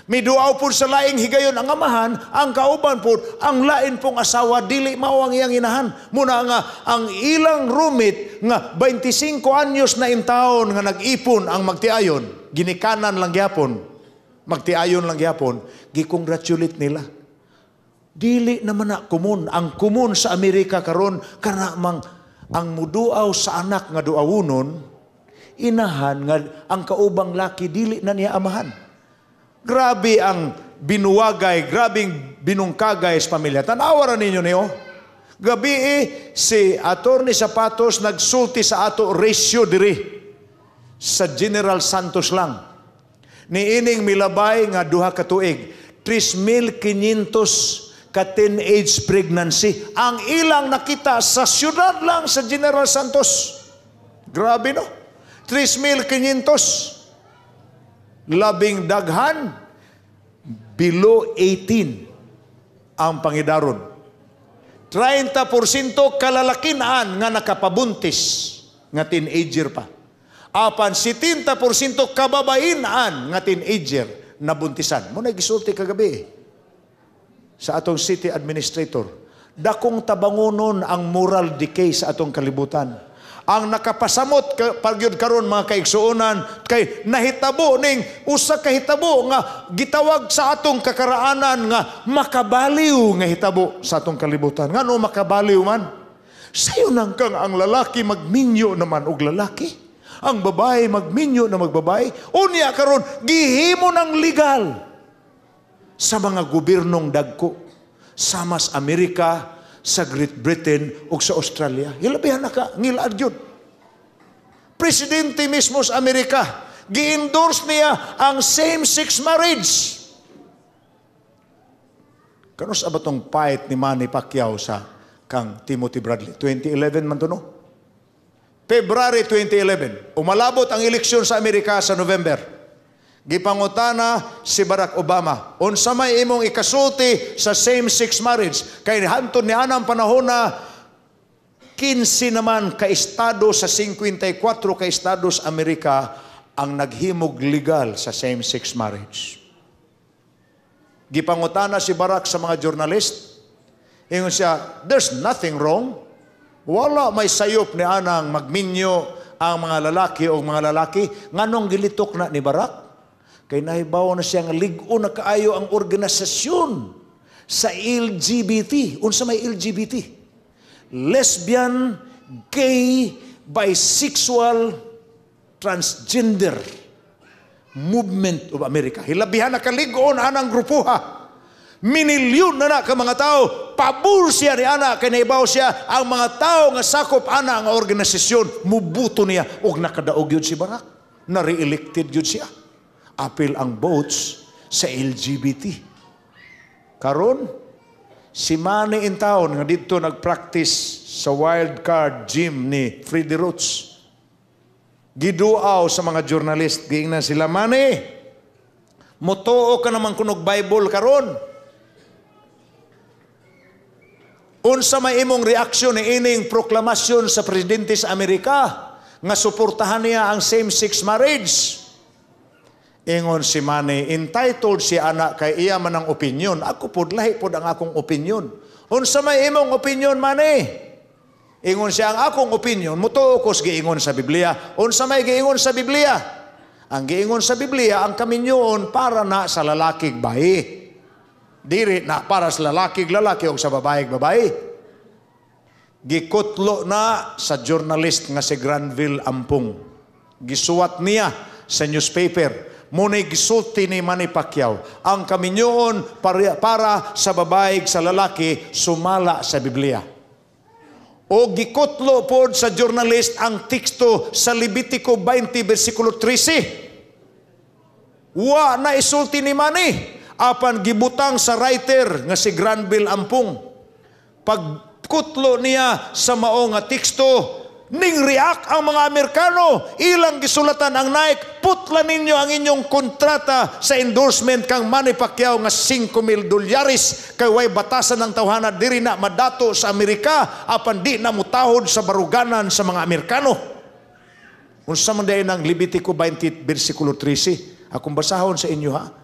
Miduaw pud sa laing higayon ang amahan, ang kauban pud ang lain pong asawa dili mao ang iyang inahan. Muna nga ang ilang roommate nga 25 anyos na intawon nga nag-ipon ang magtiayon, ginikanan lang gyapon, magtiayon lang gyapon, gi-congratulate nila. Dili naman na common. Ang common sa Amerika karon kana mang ang muduaw sa anak nga duawunon, inahan nga ang kaubang laki dili na niya amahan. Grabe ang binuwagay, grabing binungkagay sa pamilya. Tanawa ra ninyo niyo. Gabi eh, si Attorney Sapatos nagsulti sa ato ratio diri sa General Santos lang. Niining milabay nga 2 ka tuig, 3,500 ka teenage pregnancy. Ang ilang nakita sa syudad lang sa General Santos. Grabe, no? 3,500. Labing daghan, below 18 ang pangidaron. 30% kalalakinan nga nakapabuntis nga teenager pa. Apan 70% kababainan nga teenager na buntisan. Mo na gisulti kagabi sa atong city administrator. Dakong tabangonon ang moral decay sa atong kalibutan. Ang nakapasamot pagyud karon, mga kaigsuonan, kay nahitabo ning usa ka hitabo nga gitawag sa atong kakaraanan nga makabaliw nga hitabo sa atong kalibutan. Ngano makabaliw man? Sayo nang kang ang lalaki magminyo naman og lalaki. Ang babae magminyo na magbabae. Unya karon gihimo ng legal sa mga gobyernong dagko sama sa Amerika, sa Great Britain ug sa Australia. Hilabihan na ka ngilad yun. Presidente mismo sa Amerika, gi-endorse niya ang same-sex marriage. Kanus ba tong fight ni Manny Pacquiao sa kang Timothy Bradley? 2011 man to, no? February 2011. Umalabot ang eleksyon sa Amerika sa November. Gipangutana si Barack Obama, "Unsa may imong ikasulti sa same-sex marriage?" Kay hantod ni anang panahon na 15 naman ka estado sa 54 ka estado sa Amerika ang naghimog legal sa same-sex marriage. Gipangutana si Barack sa mga journalist. Ingon siya, "There's nothing wrong. Wala may sayop ni anang magminyo ang mga lalaki o mga lalaki." Nganong gilitok na ni Barack? Kay nahibaw na siya nga lig-o na kaayo ang organisasyon Sa LGBT. Unsa may LGBT? Lesbian, gay, bisexual, transgender movement of America. Hilabihan na kalig-on anang grupuha. Minilyon na na ka mga tao, pabor siya ni ana, kay naibaw siya ang mga tao nga sakop ana nga organisasyon, mubuto niya og nakadaog yun si Barack. Na-re-elected yun siya. Apil ang votes sa LGBT. Karon, si Manny in town nga didto nagpractice sa Wild Card Gym ni Freddie Roach. Giduaw sa mga journalist, giingnan sila, "Manny, mutuo ka naman kunog Bible karon. Unsa may imong reaksyon ni ining proklamasyon sa presidente sa Amerika nga suportahan niya ang same-sex marriage?" Ingon si Manny, entitled si ana kay iya man ang opinion. Ako pod, lahi pod ang akong opinion. "Unsa may imong opinion, Manny?" Ingon siya, "Ang akong opinion, mutuo ko sa giingon sa Biblia." "Unsa may giingon sa Biblia?" "Ang giingon sa Biblia, ang kaminyoon para na sa lalakig bayi. Diri na para sa lalakig lalaki o sa babae babae." Gikutlo na sa journalist nga si Granville Ampong. Gisuwat niya sa newspaper. Muna'y gisulti ni Manny Pacquiao, ang kaminyoon para sa babae sa lalaki sumala sa Biblia. O gikutlo pod sa journalist ang teksto sa Levitico 20 versikulo 13. Wa na isulti ni Manny apan gibutang sa writer nga si Granville Ampong. Pagkutlo niya sa mao nga teksto, ning react ang mga Amerikano, ilang gisulatan ang Nike, "Putla ninyo ang inyong kontrata sa endorsement kang Manny Pacquiao nga 5 mil dolyares kay way batasan ng tawhana diri na madato sa Amerika apan di na mutahod sa baruganan sa mga Amerikano." Unsa man diay ng Levitico 20 versikulo 13? Akong basahon sa inyo, ha.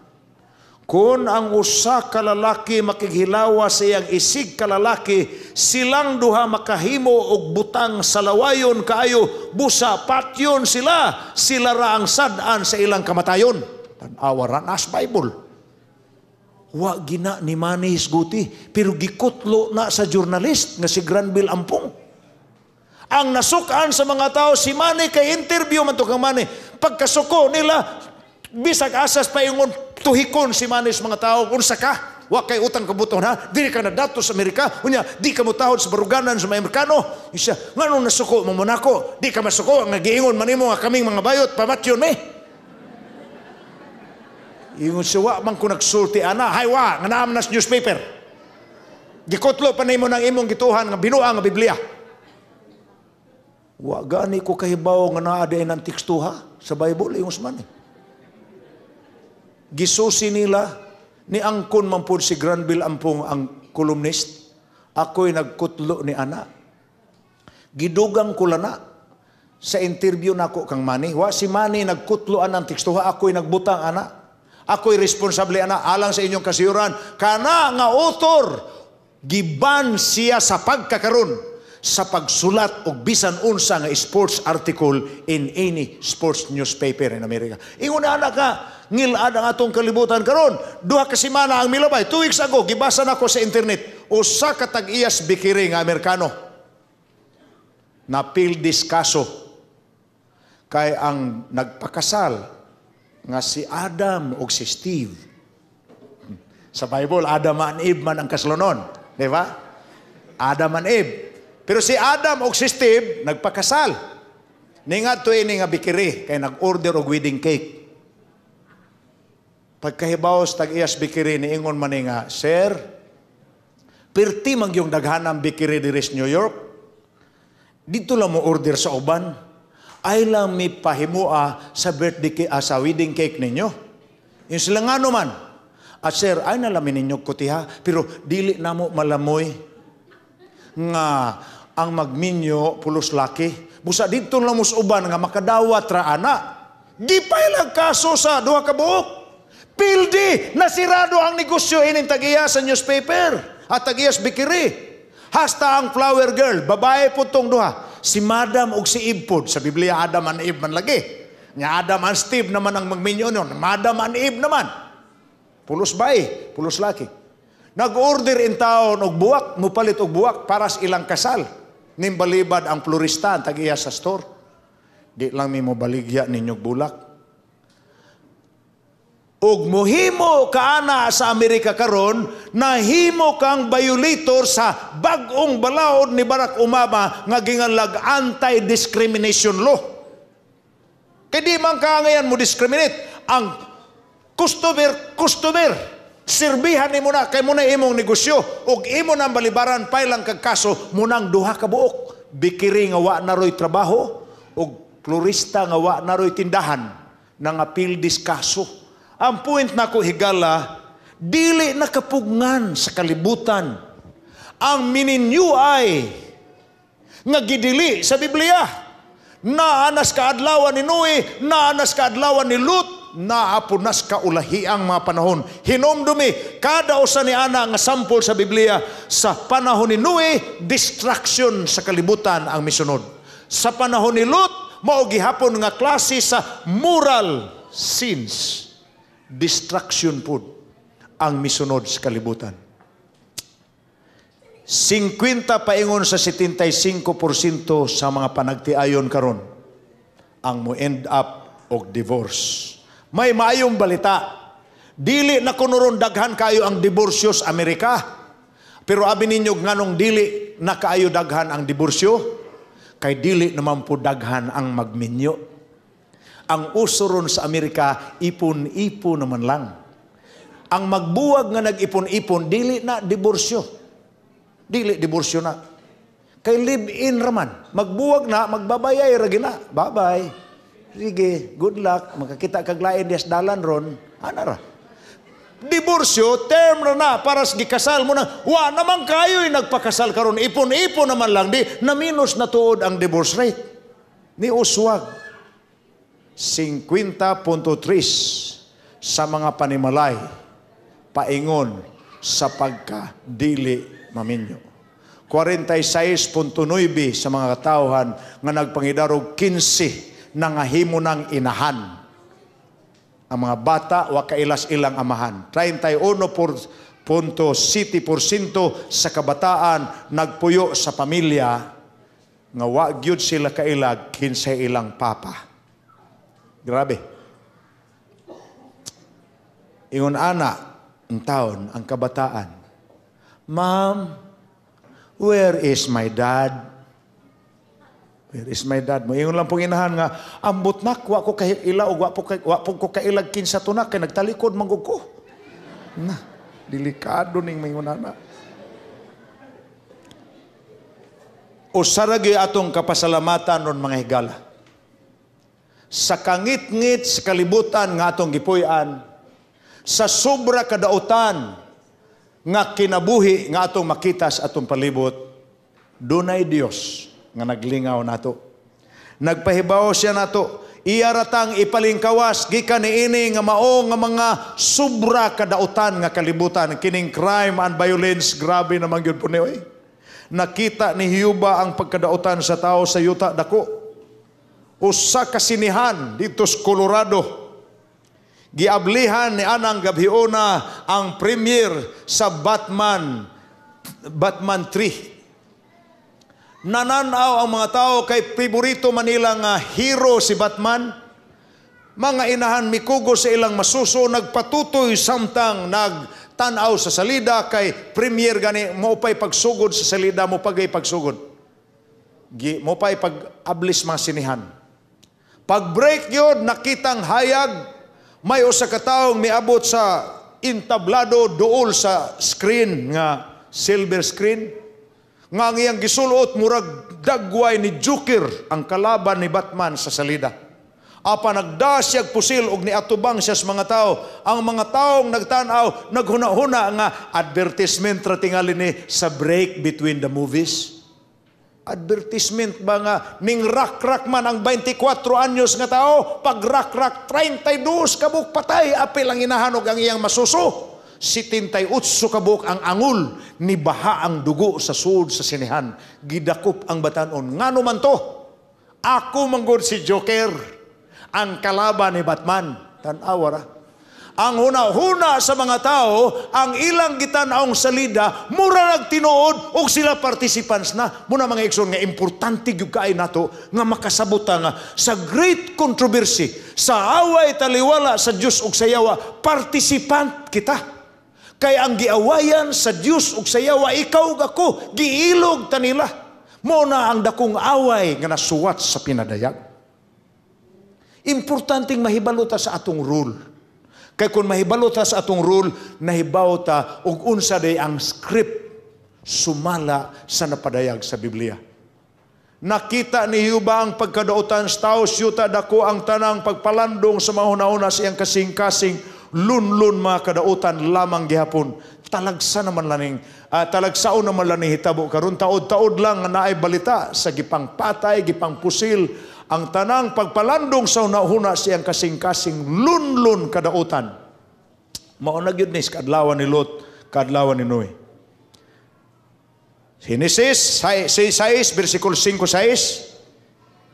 "Kung ang usa ka lalaki makighilawa sa iyang isig ka lalaki, silang duha makahimo og butang sa lawayon kaayo, busa patyon sila, sila ra ang sad-an sa ilang kamatayon." Tan-awa ra nas Bible. Wa gina ni Manny hisguti, pero gikutlo na sa journalist nga si Granville Ampong. Ang nasukan sa mga tao, si Manny kay interview man to kang Manny. Pagkasuko nila, bisag asas pa ingon tuhikon si Manny sa mga tao, "Unsa ka? Wa kay utang kabuton, ha? Dili ka na dato sa Amerika, unya di ka motahod sa baruganan sa mga Amerikano." Isa, nganong nasuko mo nako? Di ka masuko nga giingon man nimo nga kaming mga bayot pamatyon me. Ingon siya, "Wa man ko nagsulti ana." "Hay wa, nga naa man sa newspaper. Gikutlo pa nimo ng imong gituhan nga binuang nga Biblia." "Wa gani ko kahibaw nga naa diay ng teksto ha sa Bible," ingon si Manny. Gisusi nila ni angkon man pud si Granville Ampong, ang columnist. "Ako'y nagkutlo ni ana. Gidugang ko lana sa interview nako kang Manny. Wa si Manny nagkutlo anang teksto ha, ako'y nagbutang ana. Ako'y responsable ana alang sa inyong kasiyuran." Kana nga author, giban siya sa pagkakaron sa pagsulat og bisan unsa nga sports article in any sports newspaper in America. Ingon na ka, ngilad ang atong kalibutan karon. 2 ka semana ang milabay. 2 weeks ago, gibasa nako sa internet, usa ka tag-iyas bakery nga Amerikano. Napildis kaso kay ang nagpakasal nga si Adam ug si Steve. Sa Bible, Adam and Eve man ang kaslonon. Di ba? Adam and Eve. Pero si Adam ug si Steve nagpakasal. Ningadto ini nga bakery kay nag-order og wedding cake. Pagkahibaw sa tag-iyas bakery, niingon man ni nga, "Sir, pirti man yung daghanang bakery diri sa New York. Dito lang mo order sa uban. Ay lang mi pahimua sa birthday cake, sa wedding cake ninyo." Yung sila nga man, "At sir, ay nalamin ninyo kutiha, pero dili na mo malamoy nga ang magminyo pulos laki. Busa dito lang mo sa uban nga makadawat ra ana." Gipailag kaso sa duha ka buok. Pildi, nasirado ang negosyo ining tagiya sa newspaper at tagiyas bakery. Hasta ang flower girl, babae po tong duha. Si Madam og si Eve pod. Sa Biblia, Adam and Eve man lagi. Nya Adam and Steve naman ang magminyo nun. Madam and Eve naman. Pulos bae, pulos laki. Nag-order in taon og buwak, mupalit og buwak para sa ilang kasal. Nimbalibad ang florista, ang tag-iya sa store. "Di lang mi mo baligya ninyog bulak." Ug muhimo ka ana sa Amerika karon, nahimo kang violator sa bag-ong balaod ni Barack Obama nga ginganlag anti-discrimination law. Kay di man ka ngayan mo discriminate. Ang customer, customer. Sirbihan nimo na kay mo na imong negosyo ug imo nang balibaran, pailang kag kaso munang duha ka buok. Bakery nga wa na roy trabaho ug florista nga wa na roy tindahan, nangapil dis kaso. Ang point nako, higala, dili nakapugngan sa kalibutan ang mininyuay nga gidili sa Biblia. Naanas kaadlawan ni Noe, naanas kaadlawan ni Lut, naa po nas kaulahiang mga panahon. Hinomdumi, kada usa ni ana nga sampol sa Biblia, sa panahon ni Noe, destruction sa kalibutan ang misunod. Sa panahon ni Lut, mao gihapon nga klase sa moral sins. Destruction pud ang misunod sa kalibutan. 50 paingon sa 75% sa mga panagtiayon karon ang mo end up og divorce. May maayong balita. Dili na kuno ron daghan kayo ang diborsyo sa Amerika. Pero abi ninyo, nganong dili na kaayo daghan ang diborsyo? Kay dili naman po daghan ang magminyo. Ang uso ron sa Amerika, ipon-ipon naman lang. Ang magbuwag nga nag-ipon-ipon, dili na diborsyo. Dili diborsyo na. Kay live-in raman. Magbuwag na, magbabayay ra na. Bye-bye. Sige, good luck. Makakita kag lain dias dalan ron. Ana ra. Diborsyo, term na na para sa gikasal mo na. Wa naman kayo'y nagpakasal karon. Ipon-ipon naman lang. Di, na minus na tuod ang divorce rate. Ni uswag. 50.3 sa mga panimalay paingon sa pagkadili maminyo. 46.9 sa mga katawhan nga nagpangidarog 15 nangahimo ng inahan. Ang mga bata wa kailas ilang amahan. 31.7% sa kabataan nagpuyo sa pamilya nga wa gyud sila kailag kinsay ilang papa. Grabe. Ingon ana ang taon ang kabataan. "Ma'am, where is my dad? Where is my dad?" Moingon lang pong inahan nga, "Ambot nak, wa ko kaila og wa po ko kailag kinsa tunak kay nagtalikod man gud ko." Na, delikado ning maingon ana. Usa ra gyud atong kapasalamatan ron, mga higala. Sa kangit-ngit sa kalibutan nga atong gipuy-an, sa sobra kadautan nga kinabuhi nga atong makita sa atong palibot, dunay Dios nga naglingaw nato. Nagpahibaw siya nato, iya ratang ipalingkawas gikan niini nga mao nga mga sobra kadautan nga kalibutan, kining crime and violence, grabe naman gyud po ni oy. Nakita ni Hiuba ang pagkadautan sa tao sa yuta dako. Usa ka sinihan dito sa Colorado. Giablihan ni anang gabhiona ang premiere sa Batman 3. Nananaw ang mga tao kay favorito manila nga hero si Batman. Mga inahan mikugo sa ilang masuso, nagpatutoy samtang nagtanaw sa salida kay premiere gani, mo pa'y pagsugod sa salida, mo pagay pagsugod. Mo pa'y pag-ablis mga sinihan. Pag-break yun, nakitang hayag, may usa ka taong miabot sa entablado duol sa screen nga silver screen nga ang iyang gisulot murag dagway ni Joker, ang kalaban ni Batman sa salida. Apa nagda siyag pusil og niatubang siya sa mga tao. Ang mga taong nagtan-aw, naghuna-huna nga advertisement ra tingali ni sa break between the movies. Advertisement ba nga ning rak-rak man ang 24 anyos nga tao, pag rak-rak 32 kabuk patay, apil ang inahanog ang iyang masuso. 78 kabuk ang angul, ni baha ang dugo sa sud sa sinehan. Gidakop ang batanon. Ngano man to? Ako manggod si Joker, ang kalaban ni Batman. Tan-awa ra. Ang huna-huna sa mga tao, ang ilang gitan-awng salida, mura nagtinuod og sila participants na. Muna, mga igsoon, nga importante gyud kaayo nato nga makasabot nga sa great controversy, sa away taliwala sa Dios ug sa yawa, participant kita. Kay ang giawayan sa Dios ug sa yawa, ikaw ug ako, giilog ta nila. Mao na ang dakong away nga nasuwat sa pinadayag. Importanteng mahibalo ta sa atong role. Kay kung mahibalo ta sa atong role, nahibaw ta og unsa day ang script sumala sa napadayag sa Biblia. Nakita ni Jehova ang pagkadautan sa tao, siyuta dako ang tanang pagpalandong sa mga hunahuna sa iyang kasing-kasing, lunlun mga kadautan lamang gihapon. Talagsaon naman laning hitabo karon, taod-taod lang nga naay balita sa gipangpatay, gipangpusil, ang tanang pagpalandong sa hunahuna sa iyang kasing-kasing, lunlun kadautan. Mao na gyud ni sa kaadlawan ni Lot, kaadlawan ni Noe. Genesis 6, versikulo 5, 6,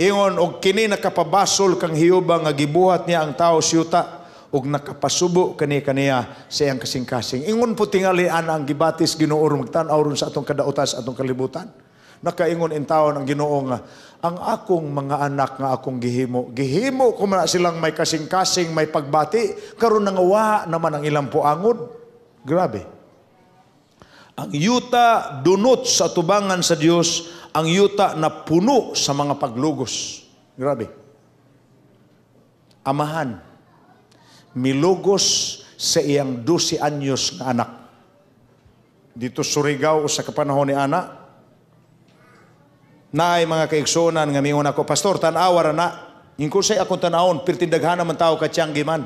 ingon, "Og kini nakapabasol kang Jehova nga gibuhat niya ang tao siyuta ug nakapasubo kani kaniya sa iyang kasing-kasing." Ingon po tingali ana ang gibatis Ginoo magtan-aw ron sa atong kadautan, sa atong kalibutan. Nakaingon in taon ang Ginoo nga ang akong mga anak nga akong gihimo, gihimo ko man silang may kasing-kasing, may pagbati, karon nangawa naman ang ilang puangod. Grabe. Ang yuta dunot sa tubangan sa Dios, ang yuta na puno sa mga paglugos. Grabe. Amahan, milugos sa iyang 12 anyos nga anak. Dito Surigao sa kapanahon ni ana, naay mga kaigsuonan nga mingon ako, "Pastor, tan-awa ra na." Ingko say akong tanawon, pirtindaghan naman tao katyanggi man.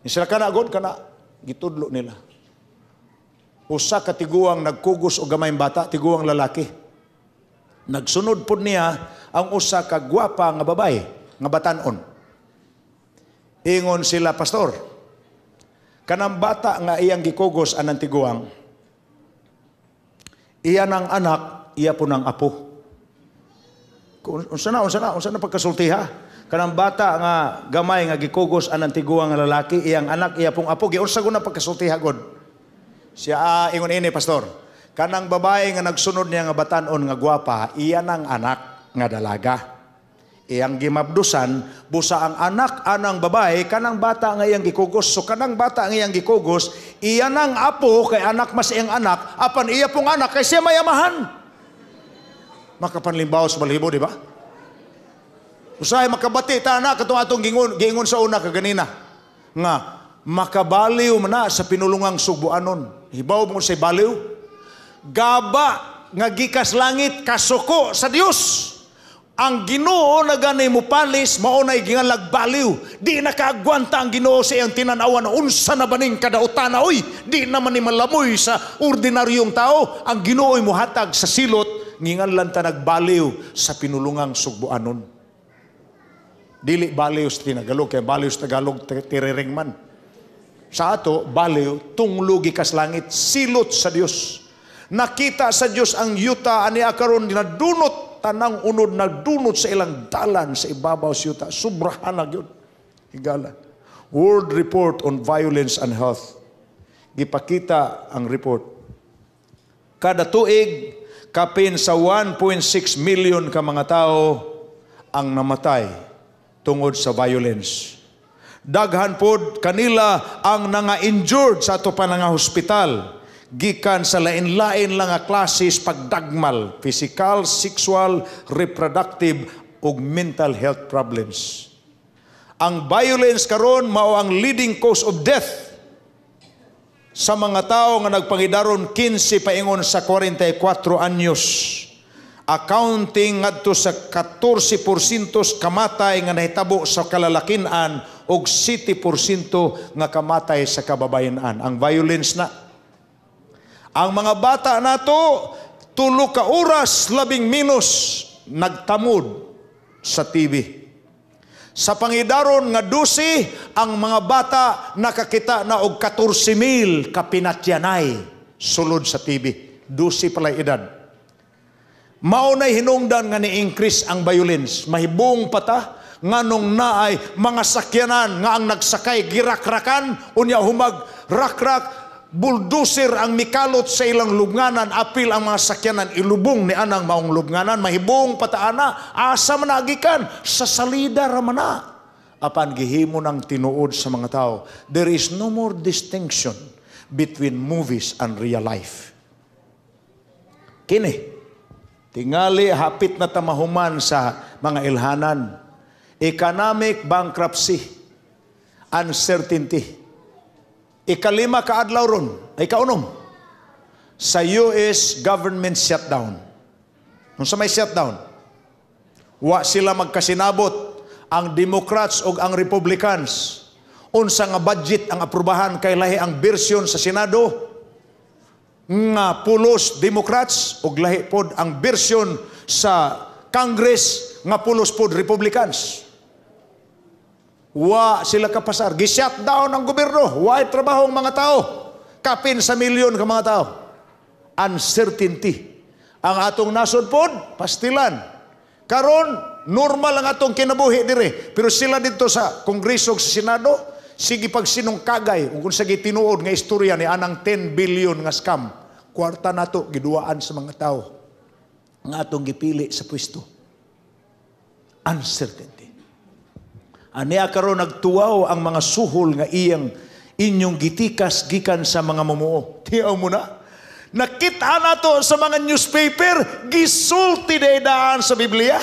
Sila kana god kana gitudlo nila. Usa ka tiguang nagkugos og gamayng bata, tiguang lalaki. Nagsunod pod niya ang usa ka gwapa nga babae nga batan-on. Ingon sila, "Pastor, kanang bata nga iyang gikugos anang tiguang, iya ng anak, iya po ng apo." Unsa na, unsa na, unsa na pagkasultiha? Kanang bata nga gamay nga gikugos anang tiguang nga lalaki, iyang anak, iya pong apo, giunsa ko na pagkasultiha god? Siya, ingon ini, "Pastor, kanang babae nga nagsunod niya nga batan-on nga gwapa, iya ng anak nga dalaga. Iyang gimabdusan, busa ang anak anang babae, kanang bata nga iyang gikugos. So kanang bata nga iyang gikugos, iya nang apo, kay anak mas iyang anak, apan iya pong anak, kay siya mayamahan." Makapanlimbaw sa balahibo, di ba? Usahay makabati ta na katong atong gingon sa una kaganina nga makabaliw man na sa pinulungang sugboanon. Hibaw mo sa baliw? Gaba nga gikas langit kasuko sa Dios. Ang Ginoo na gani mo palis, mao nay gingalag baliw. Di nakaagwanta ang Ginoo sa iyang tinanawan, unsa na baning kadaotana oy. Di naman ni malamoy sa ordinaryong tao. Ang Ginoo muhatag sa silot, nginganlan ta nagbaliw sa pinulungang sugboanon. Dili baliw sa Tinagalog, kaya baliw sa Tagalog, tiriring man. Sa ato, baliw, tunglo gikas langit, silot sa Dios. Nakita sa Dios ang yuta, ani karon nadunot, tanang unod nagdunot sa ilang dalan sa ibabaw sa yuta. Sobrahan na gyud. Higala. World Report on Violence and Health. Gipakita ang report. Kada tuig, kapin sa 1.6 million ka mga tao ang namatay tungod sa violence. Daghan pod kanila ang nanga-injured sa ato pa nga hospital gikan sa lain-lain lang nga klases pagdagmal, physical, sexual, reproductive ug mental health problems. Ang violence karon mao ang leading cause of death sa mga tao nga nagpangidaron 15 paingon sa 44 anyos. Accounting ngadto sa 14% kamatay nga nahitabo sa kalalakinan og 7% nga kamatay sa kababayenan. Ang violence na. Ang mga bata nato 3 ka oras labing minus nagtamod sa TV. Sa pangidaron nga 12, ang mga bata nakakita na og 14,000 kapinatyanay sulod sa TV. 12 pala edad. Mao nay hinungdan nga ni-increase ang violence. Mahibong pata nganong naay mga sakyanan nga ang nagsakay girakrakan, unya humag rakrak, bulldozer ang mikalot sa ilang lubnganan, apil ang mga sakyanan ilubong ni anang maong lubnganan. Mahibong pataana, asa man nagikan sa salida ra man na, apan gihimo ng tinuod sa mga tao. There is no more distinction between movies and real life. Kini tingali hapit na ta mahuman sa mga ilhanan. Economic bankruptcy, uncertainty. Ikalima ka adlaw ron, ay kaunom, sa US government shutdown. Nung sa may shutdown, wa sila magkasinabot ang Democrats o ang Republicans. Unsa nga budget ang aprobahan kay lahi ang version sa Senado nga pulos Democrats ug lahi pod ang version sa Congress nga pulos pod Republicans. Wa sila kapasar. Gi-shut down ang gobyerno. Wa trabaho ang mga tao. Kapin sa milyon ka mga tao. Uncertainty. Ang atong nasod pod, pastilan. Karon, normal ang atong kinabuhi dire. Pero sila dito sa Kongreso ug sa Senado, sige pag sinungkagay, kung sa tinuod nga istorya ni anang 10 billion nga scam, kwarta nato giduaan sa mga tao nga atong gipili sa pwesto. Uncertainty. Ania karon nagtuwaw ang mga suhol nga iyang inyong gitikas gikan sa mga mumuo. Tiyaw mo na. Nakita nato sa mga newspaper, gisulti daan sa Biblia.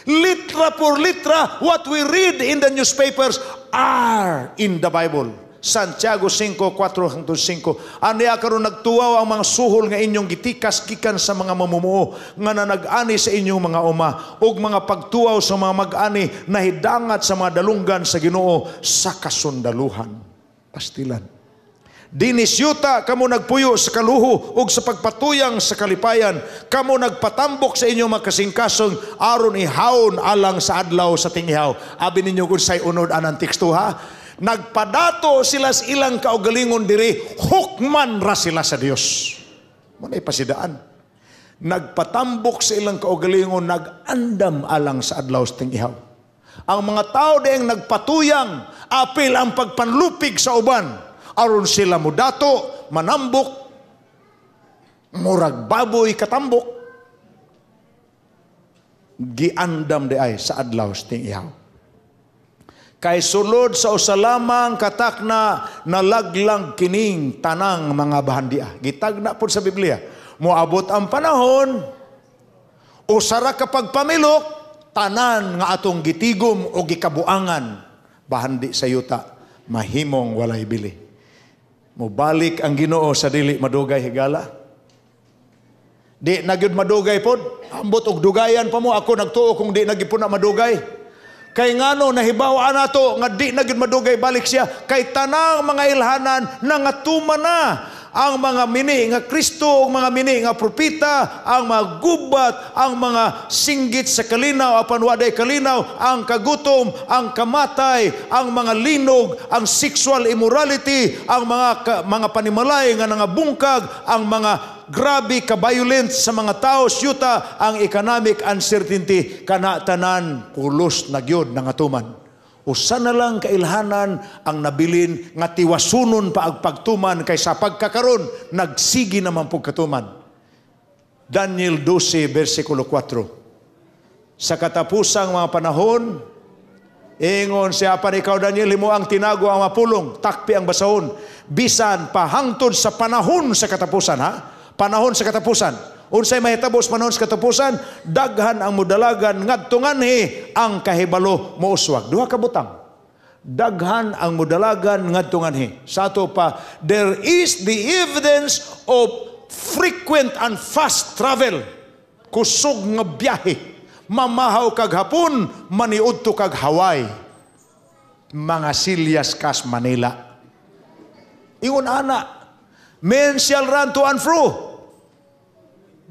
Litra por litra, what we read in the newspapers are in the Bible. Santiago 5, 4 hangtod 5. Aniya karon nagtuwaw ang mga suhol nga inyong gitikas gikan sa mga mamumuo nga nanag-ani sa inyong mga uma ug mga pagtuwaw sa mga mag-ani nahidangat sa mga dalunggan sa Ginoo sa kasundaluhan. Pastilan. Dinis yuta kamo nagpuyo sa kaluho ug sa pagpatuyang sa kalipayan. Kamo nagpatambok sa inyong mga kasingkasong aron ihawon alang sa adlaw sa tingihaw. Abi ninyo kung say unod anang teksto, ha? Nagpadato sila sa ilang kaugalingon diri, hukman ra sila sa Dios. Mo na ipasidaan. Nagpatambok sa ilang kaugalingon, nag-andam alang sa adlaw sa tingihaw. Ang mga tao dieng nagpatuyang, apil ang pagpanlupig sa uban, aron sila mudato, manambok, murag baboy katambok, giandam di ay sa adlaw sa tingihaw. Kay sulod sa usa lamang katakna nalaglang kining tanang mga bahandia. Gitagna po sa Biblia. Moabot ang panahon, usara ka pagpamilok, tanan nga atong gitigom o gikabuangan, bahandi sa yuta, mahimong walay bili. Mobalik ang Ginoo sa dili madugay, higala. Di na gyud madugay pod. Ambot og dugayan pa mo, ako nagtuo kung di na gyud na madugay. Kay ngano nahibaw nato nga di na gyud madugay balik siya? Kay tanang mga ilhanan nangatuman na. Ang mga mini nga Kristo, ang mga mini nga propeta, ang mga gubat, ang mga singgit sa kalinaw apan waday kalinaw, ang kagutom, ang kamatay, ang mga linog, ang sexual immorality, ang mga panimalay nga nangabungkag, ang mga grabe ka violence sa mga tao syuta, ang economic uncertainty, kana tanan pulos na gyud nangatuman. Usa na lang kailhanan ang nabilin nga tiwasunon pa ang pagtuman kay sa pagkakaron nagsigi naman pug katuman. Daniel 12 versikulo 4. Sa katapusang mga panahon, ingon siya, apan ikaw, Daniel, imo ang tinago ang mapulong, takpi ang basahon, bisan pa hangtod sa panahon sa katapusan, ha? Panahon sa katapusan. Unsay mahitabo sa panahon sa katapusan? Daghan ang mudalagan ngadto nganhi ang kahibalo mouswag. Duha ka butang. Daghan ang mudalagan ngadto nganhi. Sa ato pa, there is the evidence of frequent and fast travel. Kusog nga biyahe. Mamahaw kag Hapon, maniudto kag Hawaii. Mga silyas kas Manila. Ingon ana, men shall run to and fro.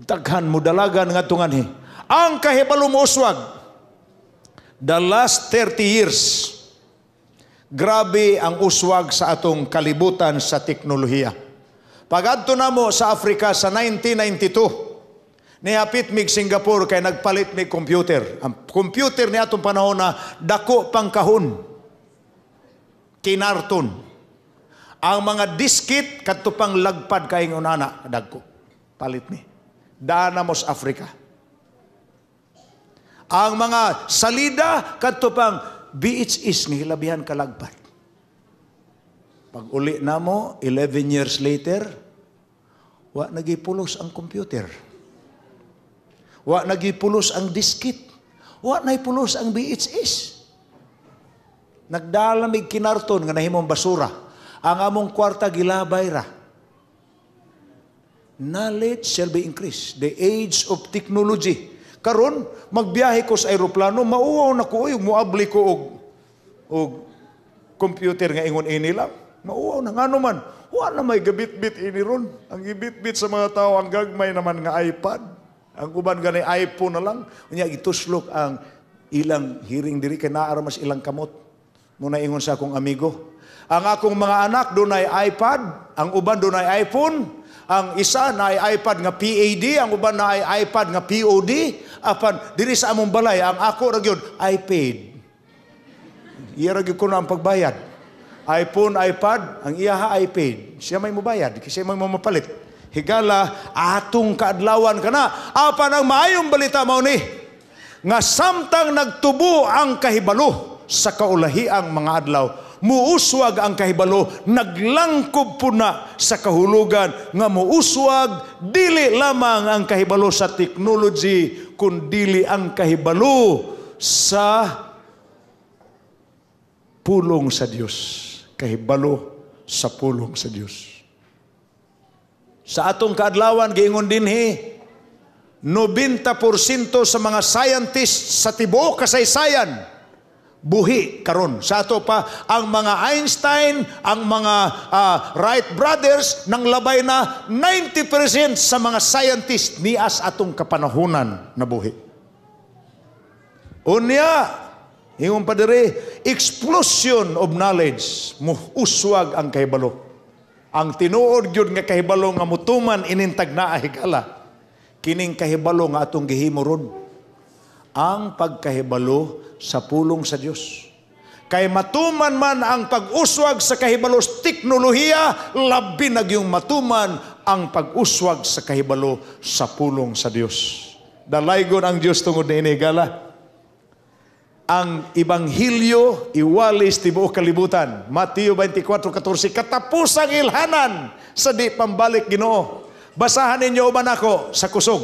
Daghan mo dalagan nga nganhi. Ang kahibalo mo uswag, the last 30 years, grabe ang uswag sa atong kalibutan sa teknolohiya. Pagadto namo sa Africa sa 1992, Nihapit mig Singapore kay nagpalit mig computer. Ang computer ni atong panahon na dako pang kahon. Kinarton. Ang mga diskit kadto pang lagpad kay unana dagko. Palit mi. Dana mos Africa. Ang mga salida kadto pang VHS nga hilabihan kalagpad. Pag uli namo 11 years later, wa nagipulos ang computer. Wa nagipulos ang diskit. Wa nagipulos ang VHS. Nagdala mig kinarton nga nahimong basura. Ang among kwarta gilabay ra. Knowledge shall be increased. The age of technology. Karon magbiyahe ko sa aeroplano, mauwaw na ko, oy, muabli ko og computer nga ingon ini lang. Mauwaw na ngano man. Wa na may gabit-bit ini ron. Ang gibit-bit sa mga tao ang gagmay naman nga iPad. Ang uban gani iPhone na lang. Unya gituslok ang ilang hearing diri kay naa mas ilang kamot. Muna ingon sa akong amigo. Ang akong mga anak dunay iPad, ang uban dunay iPhone, ang isa na ay iPad nga PAD, ang uban na ay iPad nga POD, apan diri sa among balay ang ako ra gyud iPad. Iya ra gyud ko na ang pagbayad. iPhone, iPad, ang iyaha iPad. Siya may mubayad, kasi siya may mamapalit. Higala, atong kaadlawan kana. Apan ang maayong balita mao ni nga samtang nagtubo ang kahibalo sa kaulahiang mga adlaw, muuswag ang kahibalo, naglangkob po na sa kahulugan nga muuswag dili lamang ang kahibalo sa technology, kundili ang kahibalo sa pulong sa Dios. Kahibalo sa pulong sa Dios. Sa atong kaadlawan, giingon dinhi, 90% sa mga scientists sa tibuok kasaysayan buhi karon. Sa ato pa ang mga Einstein, ang mga Wright brothers nang labay na 90% sa mga scientists nias atong kapanahunan na buhi. Unya, ingon pa diri, explosion of knowledge, muuswag ang kahibalo. Ang tinuod gyud nga kahibalo nga mutuman inintag naa higala. Kining kahibalo nga atong gihimo ron. Ang pagkahibalo sa pulong sa Dios. Kay matuman man ang pag-uswag sa kahibalo sa teknolohiya, labi na gyung matuman ang pag-uswag sa kahibalo sa pulong sa Dios. Dalaygon ang Dios tungod niini higala. Ang ebanghelyo iwalis tibuok kalibutan. Mateo 24:14, katapusang ilhanan sa di pambalik Ginoo. Basahan ninyo uban ako sa kusog.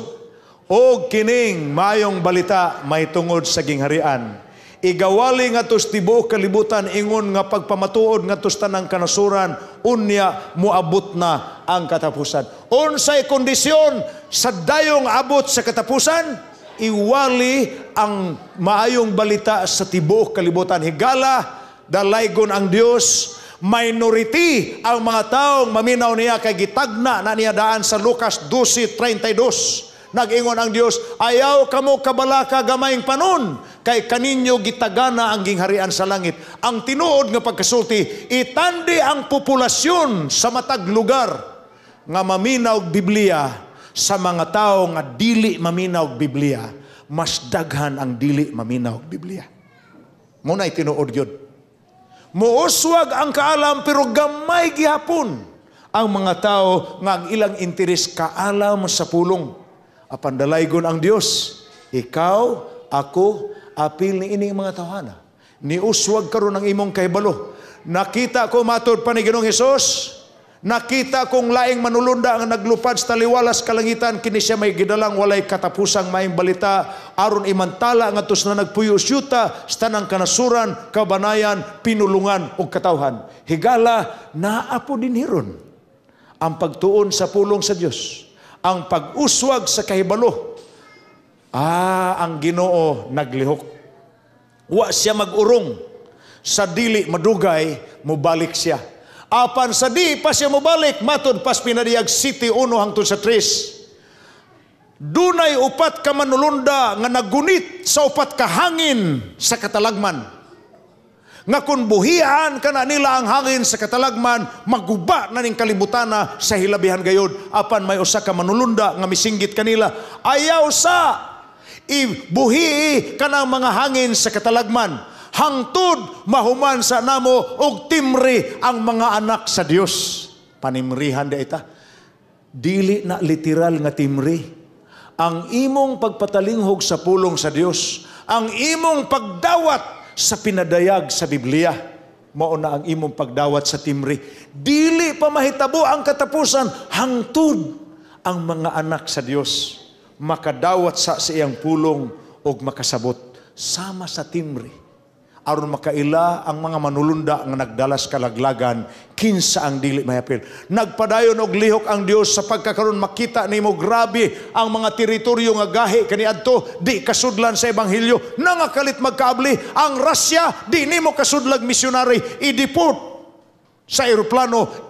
Og kining mayong balita may tungod sa gingharian. Igawali ngadto sa tibuok kalibutan ingon nga pagpamatuod ngadto sa tanang kanasuran, unya moabot na ang katapusan. Unsay kondisyon sa dayong abot sa katapusan? Iwali ang maayong balita sa tibuok kalibutan. Higala, dalaygon ang Dios. Minority ang mga taong maminaw niya kay gitagna na niya daan sa Lucas 12:32. Nag-ingon ang Dios, ayaw kamo kabalaka gamayng panon, kay kaninyo gitagana ang gingharian sa langit. Ang tinuod nga pagkasulti, itandi ang populasyon sa matag lugar nga maminaw og Biblia sa mga tao nga dili maminaw og Biblia, mas daghan ang dili maminaw og Biblia. Muna'y tinuod yun. Muuswag ang kaalam pero gamay gihapon ang mga tao nga ang ilang interes kaalam sa pulong. Apan dalaygon ang Dios, ikaw, ako, apil ni ining mga tawhana. Niuswag karon ang imong kahibalo. Nakita ko matod pa ni Ginoong Hesus, nakita kong laing manulunda ang naglupad sa taliwalas kalangitan, kini siya may gidalang walay katapusang maayong balita, aron imantala ngadto sa nagpuyo syuta sa tanang kanasuran, kabanayan, pinulungan ug katawhan. Higala, naa po din hiron ang pagtuon sa pulong sa Dios, ang pag-uswag sa kahibalo. Ang Ginoo naglihok. Wa siya mag-urong. Sa dili madugay, mobalik siya. Apan sa di pa siya mobalik, matud pas pinadiyag City 1 hangtod sa 3. Dunay upat ka manulunda nga nagunit sa upat ka hangin sa katalagman. Nga kung buhian kana nila ang hangin sa katalagman, maguba na ning kalibutana sa hilabihan gayod. Apan may usa ka manulunda nga misinggit kanila, ayaw sa ibuhii kanang mga hangin sa katalagman hangtod mahuman sa namo og timri ang mga anak sa Dios. Panimrihan da ita. Dili na literal nga timri. Ang imong pagpatalinghog sa pulong sa Dios, ang imong pagdawat sa pinadayag sa Biblia, mao na ang imong pagdawat sa timri. Dili pa mahitabo ang katapusan hangtod ang mga anak sa Dios makadawat sa iyang pulong og makasabot sama sa timri, aron makaila ang mga manulunda nga nagdalas kalaglagan kinsa ang dili mahapil. Nagpadayon og lihok ang Dios sa pagkakaron makita nimo grabe ang mga teritoryo nga gahi kaniadto di kasudlan sa ebanghelyo, nangakalit magkaabli ang Russia, di nimo kasudlag misyonary, i-deport sa eroplano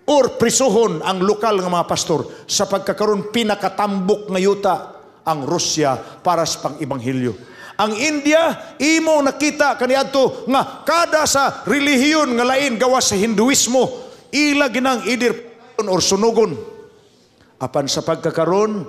or prisuhon ang lokal nga mga pastor sa pagkakaron pinakatambok nga yuta ang Rusya para sa pang-ebanghelyo. Ang India, imo nakita kaniadto nga kada sa relihiyon nga lain gawas sa Hinduismo, ila ginang idir or sunugon. Apan sa pagkakaron,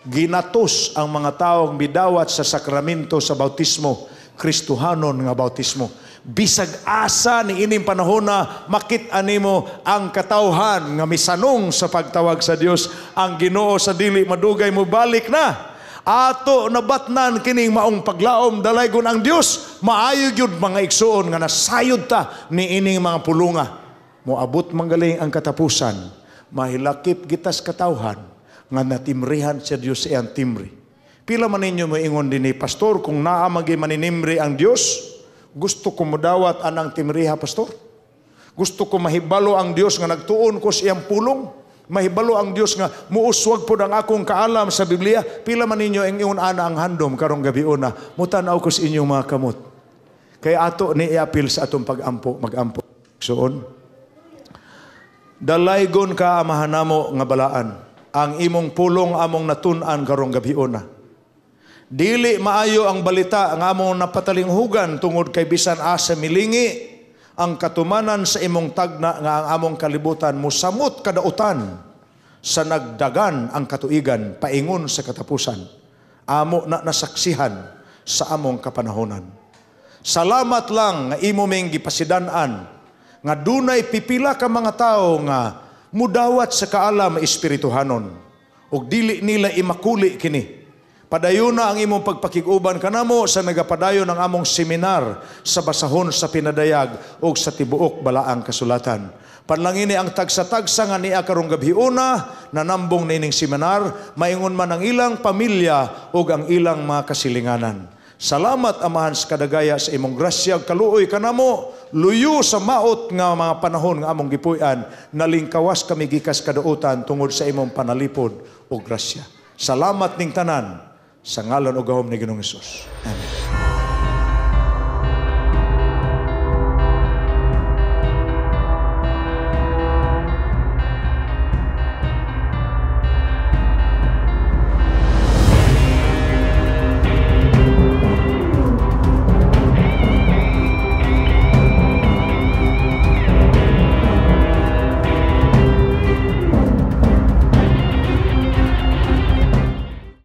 ginatos ang mga taong bidawat sa sakramento sa bautismo, Kristohanon nga bautismo. Bisag asa ni ining panahona makit-an nimo ang katawhan nga misanong sa pagtawag sa Dios. Ang Ginoo sa dili madugay mo balik na. Ato nabatnan kining maong paglaom, dalaygon ang Dios. Maayo gyud mga igsuon nga nasayod ta ni ining mga pulunga. Moabot manggaling ang katapusan, mahilakip gitas katawhan nga natimrihan sa Dios iyang timri. Pila man ninyo moingon dinhi, pastor, kung naa man gyud maninimri ang Dios, gusto ko modawat anang timriha, pastor. Gusto ko mahibalo ang Dios nga nagtuon ko sa iyang pulong. Mahibalo ang Dios nga muuswag pod ang akong kaalam sa Biblia. Pila man ninyo ang ingon ana ang handom karong gabi una. Mutan-aw ko sa inyong mga kamot. Kaya ato ni iapil sa atong pag-ampo, mag-ampo. Soon, dalaygon ka, Amahan namo nga balaan. Ang imong pulong among natun-an karong gabi una. Dili maayo ang balita nga among napatalinghugan tungod kay bisan asa milingi ang katumanan sa imong tagna nga ang among kalibutan musamot kadautan sa nagdagan ang katuigan paingon sa katapusan. Amo na nasaksihan sa among kapanahonan. Salamat lang nga imo ming gipasidan-an nga dunay pipila ka mga tawo nga mudawat sa kaalam espirituhanon ug dili nila imakuli kini. Padayon na ang imong pagpakig-uban kanamo sa nagapadayon ang among seminar sa basahon sa pinadayag o sa tibuok balaang kasulatan. Panlangini ang tagsa-tagsa nga niya karong gabhiuna nanambong nining seminar, maingon man ang ilang pamilya o ang ilang mga kasilinganan. Salamat, Amahan sa kadagaya, sa imong grasya ug kaluoy kanamo, luyo sa maot nga mga panahon nga among gipuy-an, nalingkawas kami gikas kadautan tungod sa imong panalipod o grasya. Salamat ning tanan sa ngalan o gahom ni Ginoong Hesus. Amen.